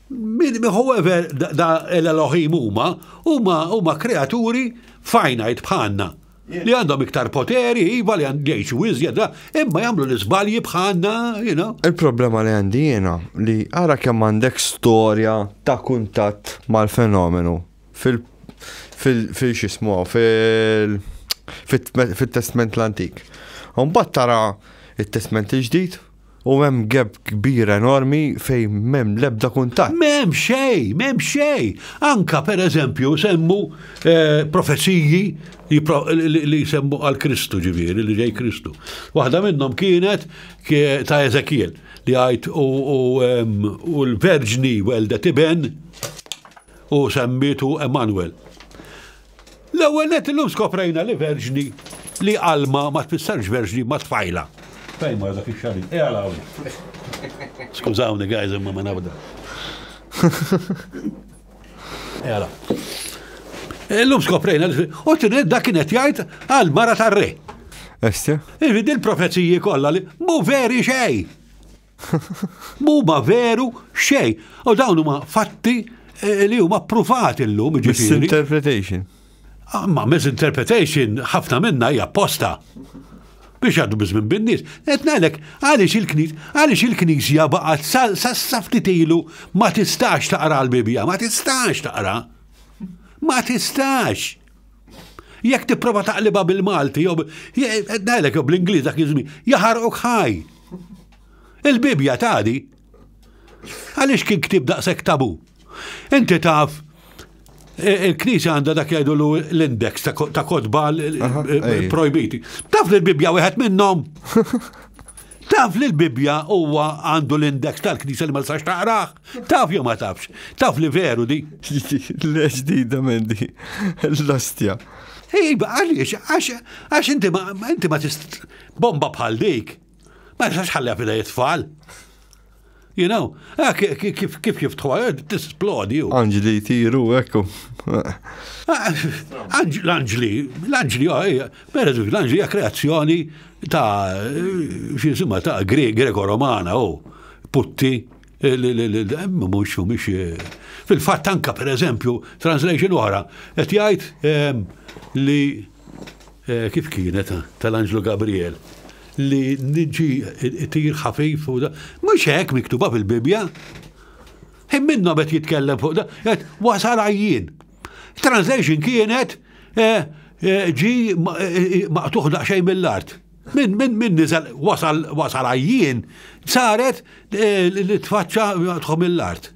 Min however da l-Elohim huma, huma huma kreaturi finite bħalna. Li għandhom iktar poteri, iva li għandhom jgħixu iżjed, imma jagħmlu l-iżbalji bħalna, you know. Il-problema li għandi jiena li ara kemm għandek storja ta' kuntatt mal-fenomenu fil fil fil x'ismu fil fit-Testment l-Antik. U mbagħad tara it-Testment il-Ġdid U hemm gap kbir enormi fejn m'hemm l-ebda kuntatt. M'hemm xejn, m'hemm xejn. Anka per eżempju semmu eh, profeziji li jsemmu għal Kristu ġifieri li ġej Kristu. Waħda minnhom kienet ta' Ezekiel li għajt u l-Verġni weldet iben u semmitu Emanuel. L-ewwel nett illum skoprejna li verġni li Alma ma tfissarx verġni ma tfajla. Fejn mar dak ix-xarin? Ejja 'l hawn. Skużawni guys imma ma nafda. Ejja 'l hawn. Illum skoprejna li u tined dak kien qed jgħid għal mara tar-re. Estja? Iġifieri il-profeziji kollha li mhu veri xejn. Mhuma veru xejn. U dawn huma fatti eh, li huma ppruvati llum, ġifieri. Misinterpretation. Ah, ma misinterpretation ħafna minna hija apposta biex għaddu bizmin bin-nies. Qed ngħidlek għaliex il-knis, għaliex il-Knisja baqgħet sa ftit ilu ma tistax taqra l-Bibbja, ma tistax taqra. Ma tistax. Jekk tipprova taqlibha bil-Malti jew ngħidlek jew bl-Ingliż dak iż-żmien, jaħarquk ħaj. Il-Bibbja tagħdi. Għaliex kien ktieb daqshekk tabu? Inti taf il-Knisja għandha dak jgħidulu l-index ta' kotba projbiti. Taf li l-Bibbja wieħed minnhom? Taf li l-Bibbja huwa għandu l-index tal-Knisja li ma tistax taqrah? Taf jew ma tafx? Taf li veru di? Le ġdida mendi. L-ostja. Iva, għaliex, għax inti ma inti ma tist bomba bħal dik. Ma tistax ħalliha fidej it-tfal. You know, ah, kif kif jiftħu, eh, tisplodi. Anġli jtiru, ekku. Ah, l-anġli, l-anġli, oh, per eżempju, l-anġli hija kreazzjoni ta' xi ta' Greko-Romana, oh, putti, eh, mhux mhux eh, fil-fatt anka per eżempju, translation oħra, qed jgħid ehm, li Eh, kif kienet tal-Anġlu Gabriel li niġi tir ħafif u da. Mhux hekk miktuba fil-Bibbja. Hemm minnhom qed jitkellem fuq da, qed wasal għajjien. Translation kienet eh, eh, ġi maqtuħ daqsxejn mill-art. Min min min niżel wasal wasal għajjien saret li tfaċċa maqtuħ mill-art.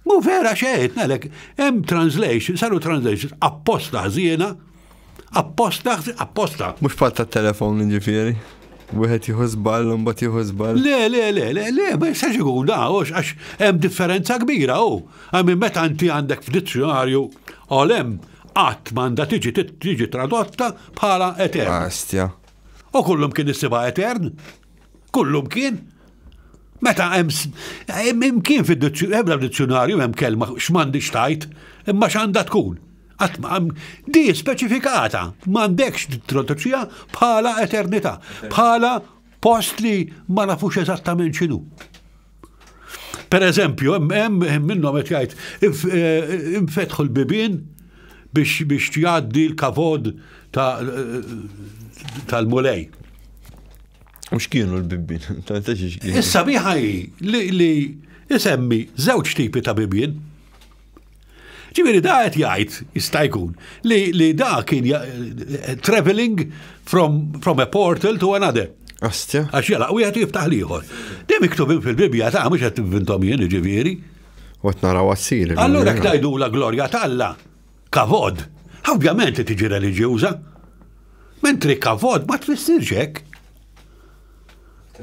Mu vera xejn, nalek, hemm translation, saru translation apposta ħżiena, apposta, apposta. Mhux bħal tat-telefon ġifieri. Wieħed jieħu żball u mbagħad jieħu żball. Le, le, le, le, le, ma jistax ikun da, għax hemm differenza kbira hu. Għamil meta inti għandek f'dizzjonarju olem qatt m'għandha tiġi tiġi tradotta bħala etern. Astja. U kullum kien issibha etern. Kullum kien. Meta hemm imkien fid-dizzjonarju hemm kelma x'm'għandix tajt, imma x'għandha tkun. Di speċifikata, m'għandekx traduċija bħala eternità, bħala post li ma nafux eżattament x'inhu. Per eżempju, hemm minnhom qed jgħid eh, infetħu l-bibien biex biex jgħaddi l-kavod tal-mulej. U x'kienu l-bibien? Is-sabiħa hi li isemmi żewġ tipi ta' bibien. Ġifieri da qed jgħid jista' jkun li, li da kien traveling from, from a portal to another. Astja. Għax jela, u jgħid jiftaħ liħor. Di miktubin fil-Bibja ta' mhux qed tinvintom jien ġifieri. U qed naraw għassir. Allura tgħidu la glorja t'Alla, kavod. Ovvjament li tiġi reliġjuża. Mentri kavod ma tfissirx hekk.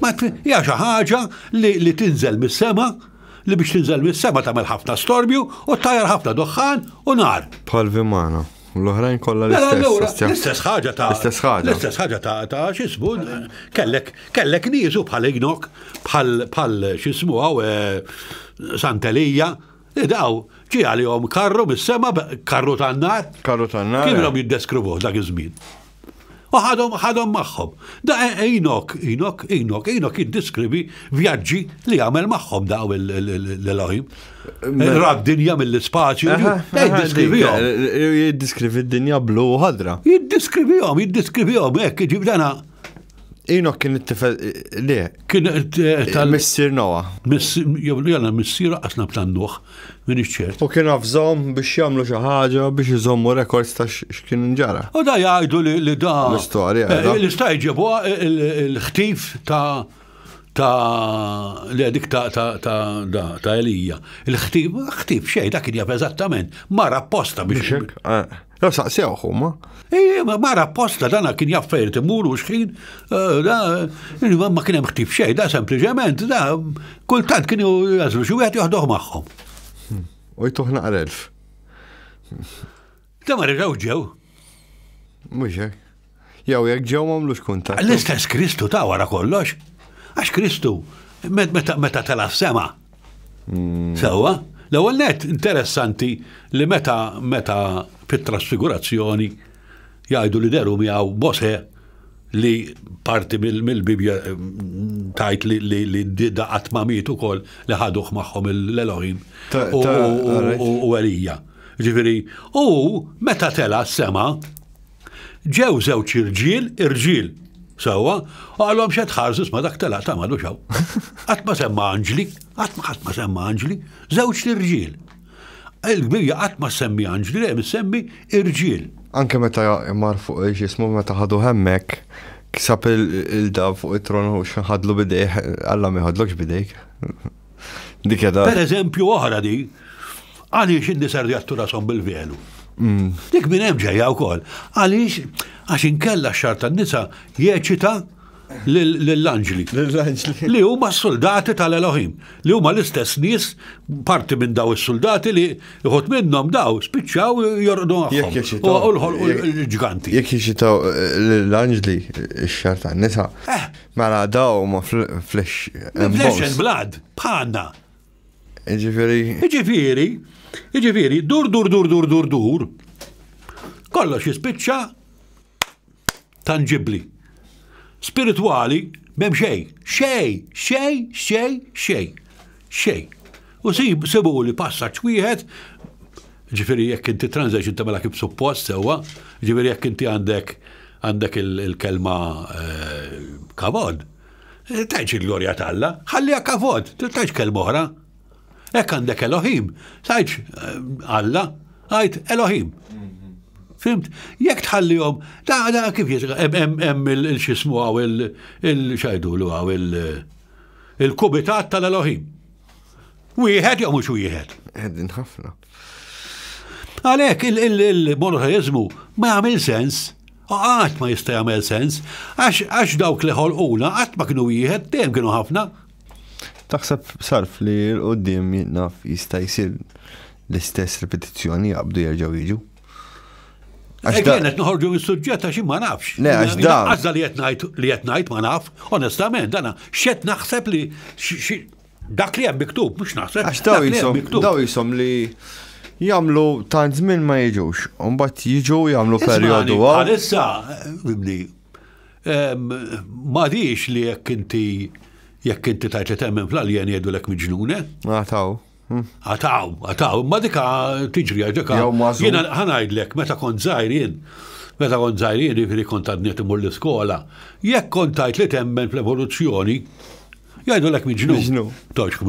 Ma hija xi ħaġa li, li tinżel mis-sema, li biex tinżel mis-sema tagħmel ħafna storbju u tajjar ħafna duħħan u nar. Bħal vimana. U l-oħrajn kollha mela l-istess. L-istess ħaġa ta' l-istess ħaġa. L-istess ħaġa ta' ta' x'ismu kellek kellek niesu bħal Ignok, bħal bħal x'ismu hawn eh, Santelija, li daw ġie għalihom karru mis-sema, karru tan-nar. Karru tan-nar. Kif ilhom jiddeskrivuh dak iż-żmien. U ħadhom ħadhom magħhom. Da Enoch, Enoch, Enoch, Enoch jiddiskrivi vjaġġi li għamel magħhom daw l-Elohim. Ra d-dinja mill-ispazju. Jiddiskrivihom. Jiddiskrivi d-dinja blu u ħadra. Jiddiskrivihom, jiddiskrivihom, hekk, ġib dana Enoch kien it-tifel, le. Kien tal. Missier Noah. Jena missier qasna b'tannuħ, minn ċert. U kien avżom biex jagħmlu xi ħaġa biex iżommu rekords ta' x'kien ġara. U da jgħidu li da. L-istorja. Eh, l-istorja ġibuha il-ħtif ta' ta' li dik ta' ta' ta' ta' Elija. Il-ħtif, ħtif xejn, dak kien jaf eżattament. Mara apposta biex. Eh. Jew saqsewh huma. Ejja, mara apposta dana kien jaf fejn imur u xħin, eh, da, ma kien hemm ħtif xejn, da sempliċement, da kultant kienu jażlu xi wieħed joħduh magħhom. Hmm. U jtuh naqra elf. Da ma reġgħu ġew. Mhux hekk. Jew jekk ġew m'għamlux kuntatt. L-istess Kristu ta' wara kollox. Għax Kristu meta tela' sema. Hmm. Sewwa, l-ewwel net interessanti li meta meta fit-trasfigurazzjoni jgħidu li deru miegħu Mose li parti mill-Bibja mm, tajt li li da qatt ma miet ukoll li ħaduh magħhom l-Elohim u Elija. Ġifieri, u meta tela' s-sema Ġew żewġ irġiel, irġiel, sewwa, u qalhom x'qed tħarsu isma' dak telaq ta' m'għadux hawn. Qatt ma semma anġli, qatt ma ħadd ma semma anġli, żewġ irġiel. Il-Bibbja qatt ma semmi anġli, dejjem issemmi irġiel. Anke meta mar fuq x'ismu meta ħadu hemmhekk, sab il-da fuq it-tron u x'ħadlu bidejh, Alla ma jħodlokx bidejk. Dik Per eżempju oħra di, għaliex in-nisa rjattu rashom bil-velu. Mm. Dik minn hemm ġejja wkoll. Għaliex għax inkella x-xar tan-nisa jeċita lill-anġli. Lill-anġli. Li huma s-soldati tal-Elohim, li huma l-istess nies parti minn daw is-soldati li jħod minnhom daw spiċċaw jorqdu magħhom. U l-ħolqu l-ġganti. Jekk jixitaw eh, l-anġli x-xar tan-nisa. Eh. Mela daw ma flesh and Flesh and blood, bħalna. Ġifieri. Ġifieri, ġifieri, dur dur dur dur dur dur. Kollox jispiċċa tanġibbli. Spiritwali m'hemm xejn. Xejn, xejn, xejn, xejn. Xejn. U sibuli passaġġ wieħed, ġifieri jekk inti translation tagħmilha kif suppost sewwa, ġifieri jekk inti għandek għandek il-kelma eh, kavod, tgħidx il-glorja t'Alla, ħalliha kavod, tgħidx kelma oħra. Hekk għandek Elohim, tgħidx eh, Alla, għid Elohim. Fimt? Jekk tħallihom, da da kif jisga, hemm il-xismu għaw il-xajdulu għaw il-kubitat tal-Elohim. Wieħed jew mhux wieħed? Qegħdin ħafna. Għalhekk il-monoteizmu ma jagħmel sens. Qatt ma jista' jagħmel sens għax dawk li ħolquna qatt ma kienu wieħed, dejjem kienu ħafna. Taħseb sarf li l-qoddim naf jista' jsir l-istess ripetizzjoni jaqbdu jerġgħu jiġu? Għax da. Qed noħorġu mis-suġġett għax ma nafx. Le, għax da. Għażla li qed ngħid li qed ngħid ma naf, onestament, dana x'qed naħseb li dak li hemm miktub, mhux naħseb. Għax daw jisom, daw jisom li jagħmlu tant żmien ma jiġux, u mbagħad jiġu jagħmlu perjodu. Għalissa, ibni, m'għadix li jekk inti jekk inti tajt li temmen fl-aljen jgħidulek miġnune. Għataw. Għataw, għataw, ma dika tiġri għax dika. Jiena ħanajdlek meta kont żgħir jien, meta kont żgħir jien jiġifieri kont għadni qed immur l-iskola, jekk kont tajt li temmen fl-evoluzzjoni, jgħidulek miġnun. Miġnun. Tax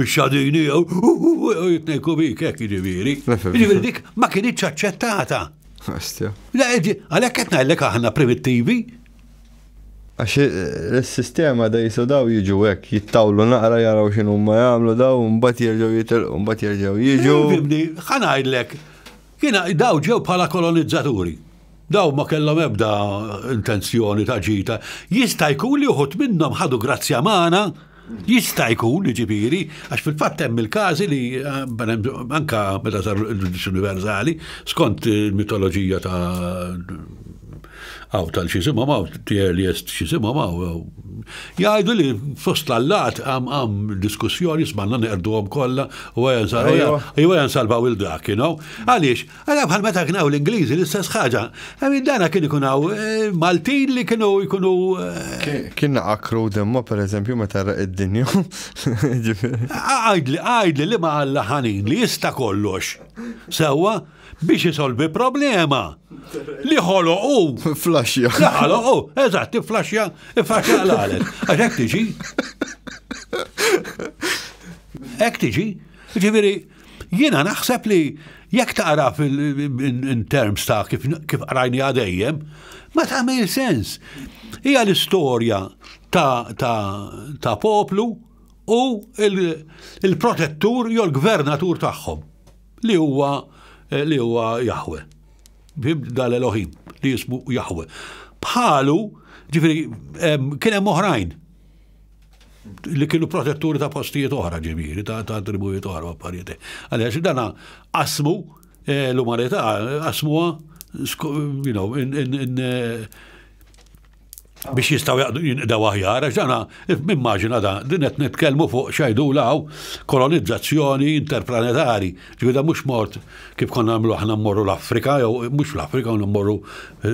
ix-xadini jitnejku bik hekk jiġifieri. Jiġifieri dik ma kinitx aċċettata. Ostja. Għalhekk qed ngħidlek aħna primittivi. Għax is-sistema da jisu daw jiġu hekk, jittawlu naqra jaraw x'inhu ma jagħmlu daw, mbagħad jerġgħu jitilqu, mbagħad jerġgħu jiġu. Fimni, ħa ngħidlek, jiena daw ġew bħala kolonizzaturi. Daw ma kellhom ebda intenzjoni ta' ġita. Jista' jkun li uħud minnhom ħadu grazzja magħna, jista' jkun, jiġifieri, għax fil-fatt hemm il-każi li eh, anka meta sar il-ġudizzju universali, skont il-mitoloġija ta' Għaw tal-xisimhom għaw, the earliest xisimhom għaw. Jgħidu li fost l-allat għam għam diskussjoni smanna neqrduhom kollha u għajan salvaw il-dak, you know. Għaliex, għalha bħal meta kien l-Ingliżi l-istess ħaġa. Għamin dana kien ikun hawn eh, Maltin li kienu jkunu. Eh, kien akru demma per eżempju meta id-dinja. Għajdli, għajdli li ma għalla ħanin li jista' kollox. Sewwa, biex isolvi problema li ħoloqu. Flaxja. Li ħoloqu, eżatt, flaxja, flaxja l-għalet. Għax hekk tiġi. Hekk tiġi. Ġifieri, jiena naħseb li jekk taqra in terms ta' kif qrajni għadejjem, ma tagħmel sens. Hija l-istorja ta', ta, ta poplu u il-protettur jew l-gvernatur tagħhom. Li huwa li huwa Jahwe. Dal-Elohim li jismu Jahwe. Bħalu, ġifieri, kien hemm oħrajn li kienu protetturi ta' postijiet oħra ġifieri, ta' tribujiet oħra affarijiet. Għaliex dana qasmu eh, l-umanità, qasmuha you know, in, in, in, eh, biex jistaw jinqdaw aħjar, għax dana, immaġina da, din qed nitkellmu fuq xajdu law kolonizzazzjoni interplanetari. Ġifieri da mhux mort kif konna nagħmlu aħna mmorru l-Afrika, jew mhux l-Afrika, konna mmorru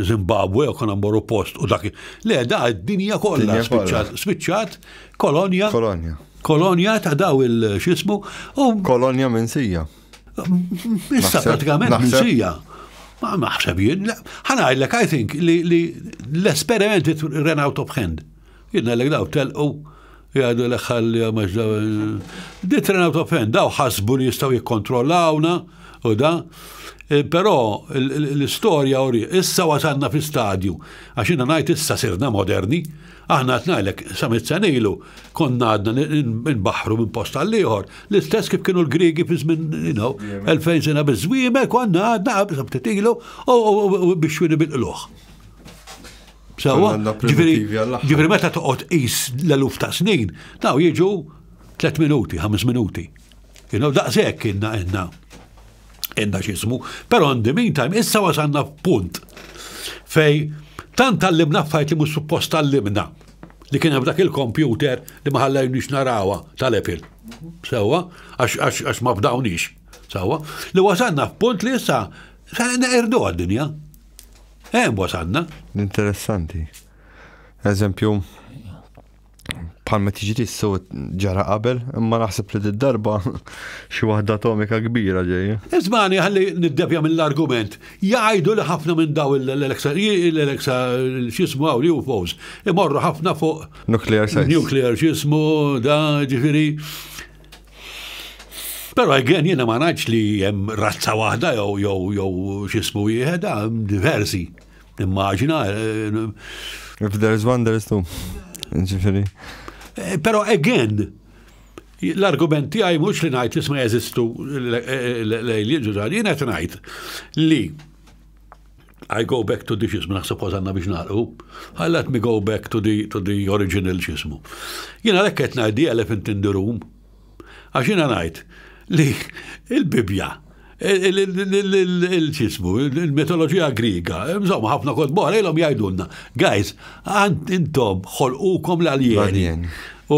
Zimbabwe, jew konna mmorru post u dak. Le, da d-dinja kollha spiċċat, spiċċat kolonja. Kolonja. Kolonja ta' daw il-xismu. Kolonja minsija. Issa pratikament minsija. Ma naħseb jien, ħanajlek, I think li l-esperiment it ran out of hand. Jien għalek daw telqu jgħidu l ħalli għamax daw. Dit ran out of hand, daw ħasbu li jistaw jikkontrollawna u da. E, però l-istorja uri, issa wasalna fi stadju, għax jiena ngħid issa sirna moderni, Aħna qed ngħidlek sa mitt sena ilu konna għadna nbaħħru minn post għal ieħor. L-istess kif kienu l-Griegi fi żmien, you know, 2000 sena biż-żwiemel konna għadna sa ftit ilu u bix-xwieni bil-qlugħ. Sewwa, ġifieri meta toqgħod qis l-eluf ta' snin, daw jiġu 3 minuti, 5 minuti. You know, daqshekk inna inna inna x'ismu, però in the meantime issa wasalna f'punt fej tant tallimna affarijiet li mhux suppost tallimna li kien hemm dak il-computer li ma ħallejniex narawha tal-Apple. Sewwa, għax ma fdawniex. Sewwa, li wasalna f'punt li issa neqirdu għad-dinja. Hemm wasalna. Interessanti. Eżempju, bħalma tiġri s ġara qabel, imma naħseb li d-darba xi waħda atomika kbira ġejja. Ismani ħalli niddevja mill-argument. Jgħidu li ħafna minn daw l-Alexa, l-Alexa x'ismu hawn l-UFOs, imorru ħafna fuq Nuclear sites. Nuclear x'ismu da ġifieri. Però again jiena ma ngħidx li hemm razza waħda jew jew jew x'ismu wieħed, hemm diversi. Immaġina. Eh, If there is one, there is two. Ġifieri. Eh, però again, l-argument tiegħi mhux li ngħid li ma jeżistu l-aliens, jiena qed ngħid li I go back to the xismu, naħseb għazanna biex nagħlqu. Let me go back to the, to the original xismu. Jiena għalhekk qed ngħid the elephant in the room. Għax jiena ngħid li il-Bibja, il-xismu, il-mitoloġija Griega, insomma ħafna kotba oħra ilhom jgħidulna, guys, intom ħolqukom l-aljeni. U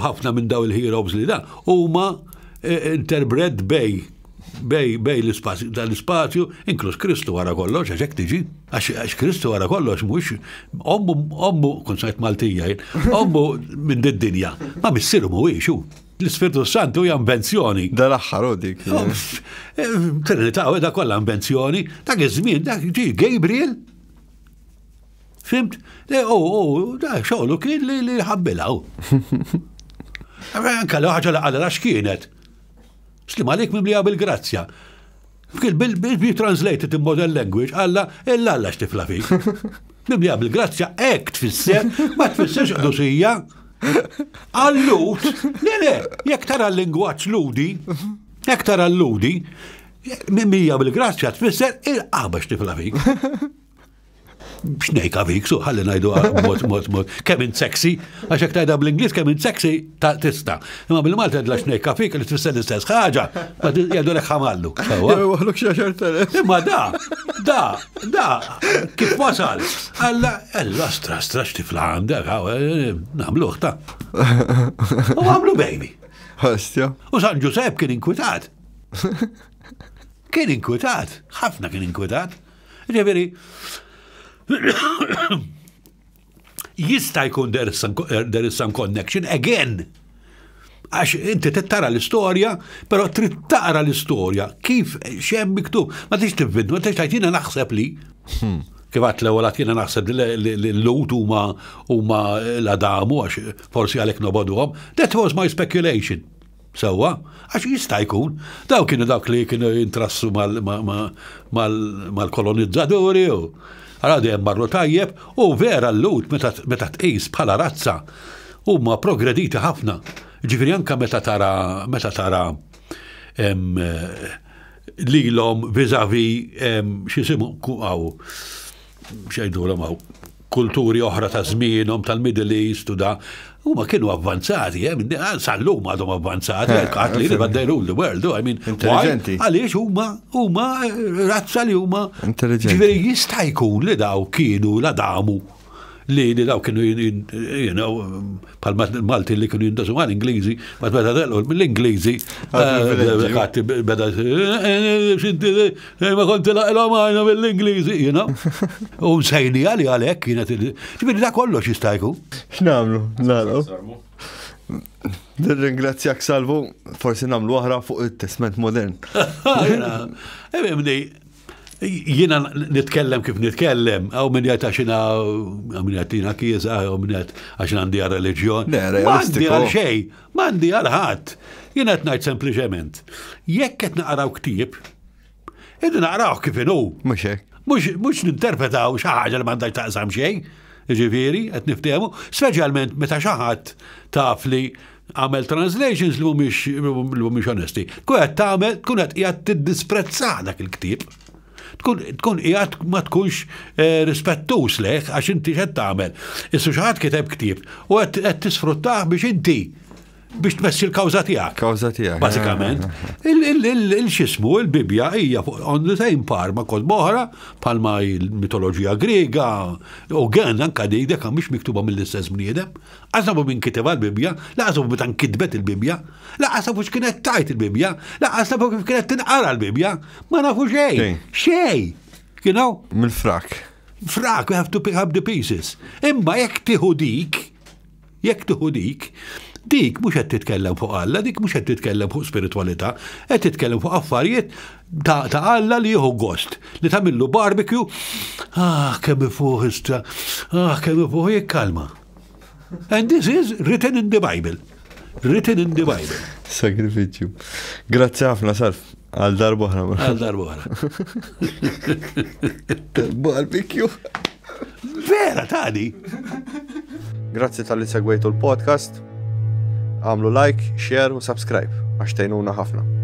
ħafna minn daw il-heroes li da huma eh, interbred bej bej bej l-ispazju tal-ispazju, inkluż Kristu wara kollox, għax hekk tiġi. Għax Kristu wara kollox mhux ommu ommu kont sajt Maltija jien, ommu minn did-dinja, ma missieru mhuwiex hu. L-Ispirtu Santu hija invenzjoni. Dal-aħħar u dik. Eh, Trinità u da kollha invenzjoni. Dak iż-żmien dak ġi Gabriel. Fimt? U, u, da xogħlu kien li ħabbilha. Anka l ħaġa li qalha x'kienet. Slim għalik mimlija bil-grazzja. Bil translated in modern language, Alla, illa Alla x'tifla fik. Mimlija bil-grazzja hekk tfisser, ma tfissirx qdusija. Allut, le le, jekk tara l-lingwaġġ ludi, jekk tara l-ludi, mimlija bil-grazzja tfisser il-qaba x'tifla fik. Xnejka fik, su ħalli ngħidu mod mod mod kemm int sexy, għax hekk tgħidha bl-Ingliż kemm int sexy ta' tista'. Imma bil-Malti tgħidla xnejka fik li tfisser l-istess ħaġa, ma jgħidulek ħamallu. Waħluk xi għaxar telef. Imma da, da, da, kif wasal? Alla, alla stra stra x'tifla għandek, eh, nagħmluh ta'. U għamlu baby. Ħastja. U San Ġusepp kien inkwitat. Kien inkwitat, ħafna kien inkwitat. Ġifieri, jista' jkun there is some, there is some connection again. Għax inti tara l-istorja, però trid taqra l-istorja kif xem miktub. Ma tix tivvid, ma tix tgħid jiena naħseb li. Hmm. Kif għat l-ewwel għat jiena naħseb li l-lut huma huma l-Adamu għax forsi għalhekk noboduhom. That was my speculation. Sewwa, għax jista' jkun. Daw kienu dawk li kienu jintrassu mal-kolonizzaturi u għara dejjem marru tajjeb u vera l-Lhud meta tqis bħala razza huma progrediti ħafna. Ġifieri anke meta tara meta tara lilhom vis-à-vis x'jisimhu hawn x'jgħidulhom hawn, kulturi oħra ta' żmienhom tal-Middle East u da, huma kienu avvanzati, eh, ah, sal-lum għadhom avvanzati, eh, għad li but they rule the world, I mean, intelligenti. Għaliex huma huma eh, razza li huma intelligenti. Ġifieri jista' jkun li daw kienu la damu li li daw kienu you know, bħal Malti li kienu jindasu mal Ingliżi, ma beda delqu mill-Ingliżi, ħadd beda ma konti laqilhom għajna mill-Ingliżi, you know. U nsejni għali għalhekk kienet ġifieri da kollox jista' jkun. X'nagħmlu? Nagħlqu. Nirringrazzjak Salvu, forsi nagħmlu oħra fuq it-testment modern. Jiena nitkellem kif nitkellem, għaw min jgħid għax jiena min jgħid jiena kiesa, għaw min jgħid għax għandi għal reliġjon. M'għandi għal xejn, m'għandi għal ħadd. Jiena qed ngħid sempliċement, jekk qed naqraw ktieb, irridu naqraw kif inhu. Mhux hekk. Mhux ninterpretaw xi ħaġa li m'għandha taqsam xejn, jiġifieri qed niftehmu, speċjalment meta xi ħadd taf li għamel translations li mhumiex li mhumiex onesti. Tkun qed tagħmel, tkun qed qiegħed tiddisprezza dak il-ktieb. Tkun tkun qiegħed ma tkunx eh, rispettuż lejh għax inti x'qed tagħmel. Issu xi ħadd kiteb ktieb u qed tisfruttah biex inti biex tmessi l-kawża tiegħek. Kawża tiegħek. Bażikament. Il-xismu, il-Bibja hija on the same par ma' kotba oħra bħalma il-mitoloġija Griega u gen anka dik dik mhix miktuba mill-istess bniedem. Qas nafu min kitibha l-Bibbja, lanqas nafu meta nkitbet il-Bibbja, lanqas nafu x'kienet tgħid il-Bibbja, lanqas nafu kif kienet tinqara l-Bibbja, ma nafu xejn. Xejn. You know? Mill-frak. Frak, we have to pick up the pieces. Imma jekk tieħu dik, jekk tieħu dik, dik mhux qed titkellem fuq Alla, dik mhux qed titkellem fuq spiritwalità, qed titkellem fuq affarijiet ta' Alla li jieħu gost, li tagħmillu barbecue, ah kemm ifuħ issa, ah kemm ifuħ jikkalma. And this is written in the Bible. Written in the Bible. Sagrifiċju. Grazzi ħafna, Salf. Għal darbohra. Għal darbohra. Barbecue. Vera, tani. Grazzi tal-li segwejtu l-podcast. Għamlu like, share u subscribe għax tgħinuna ħafna.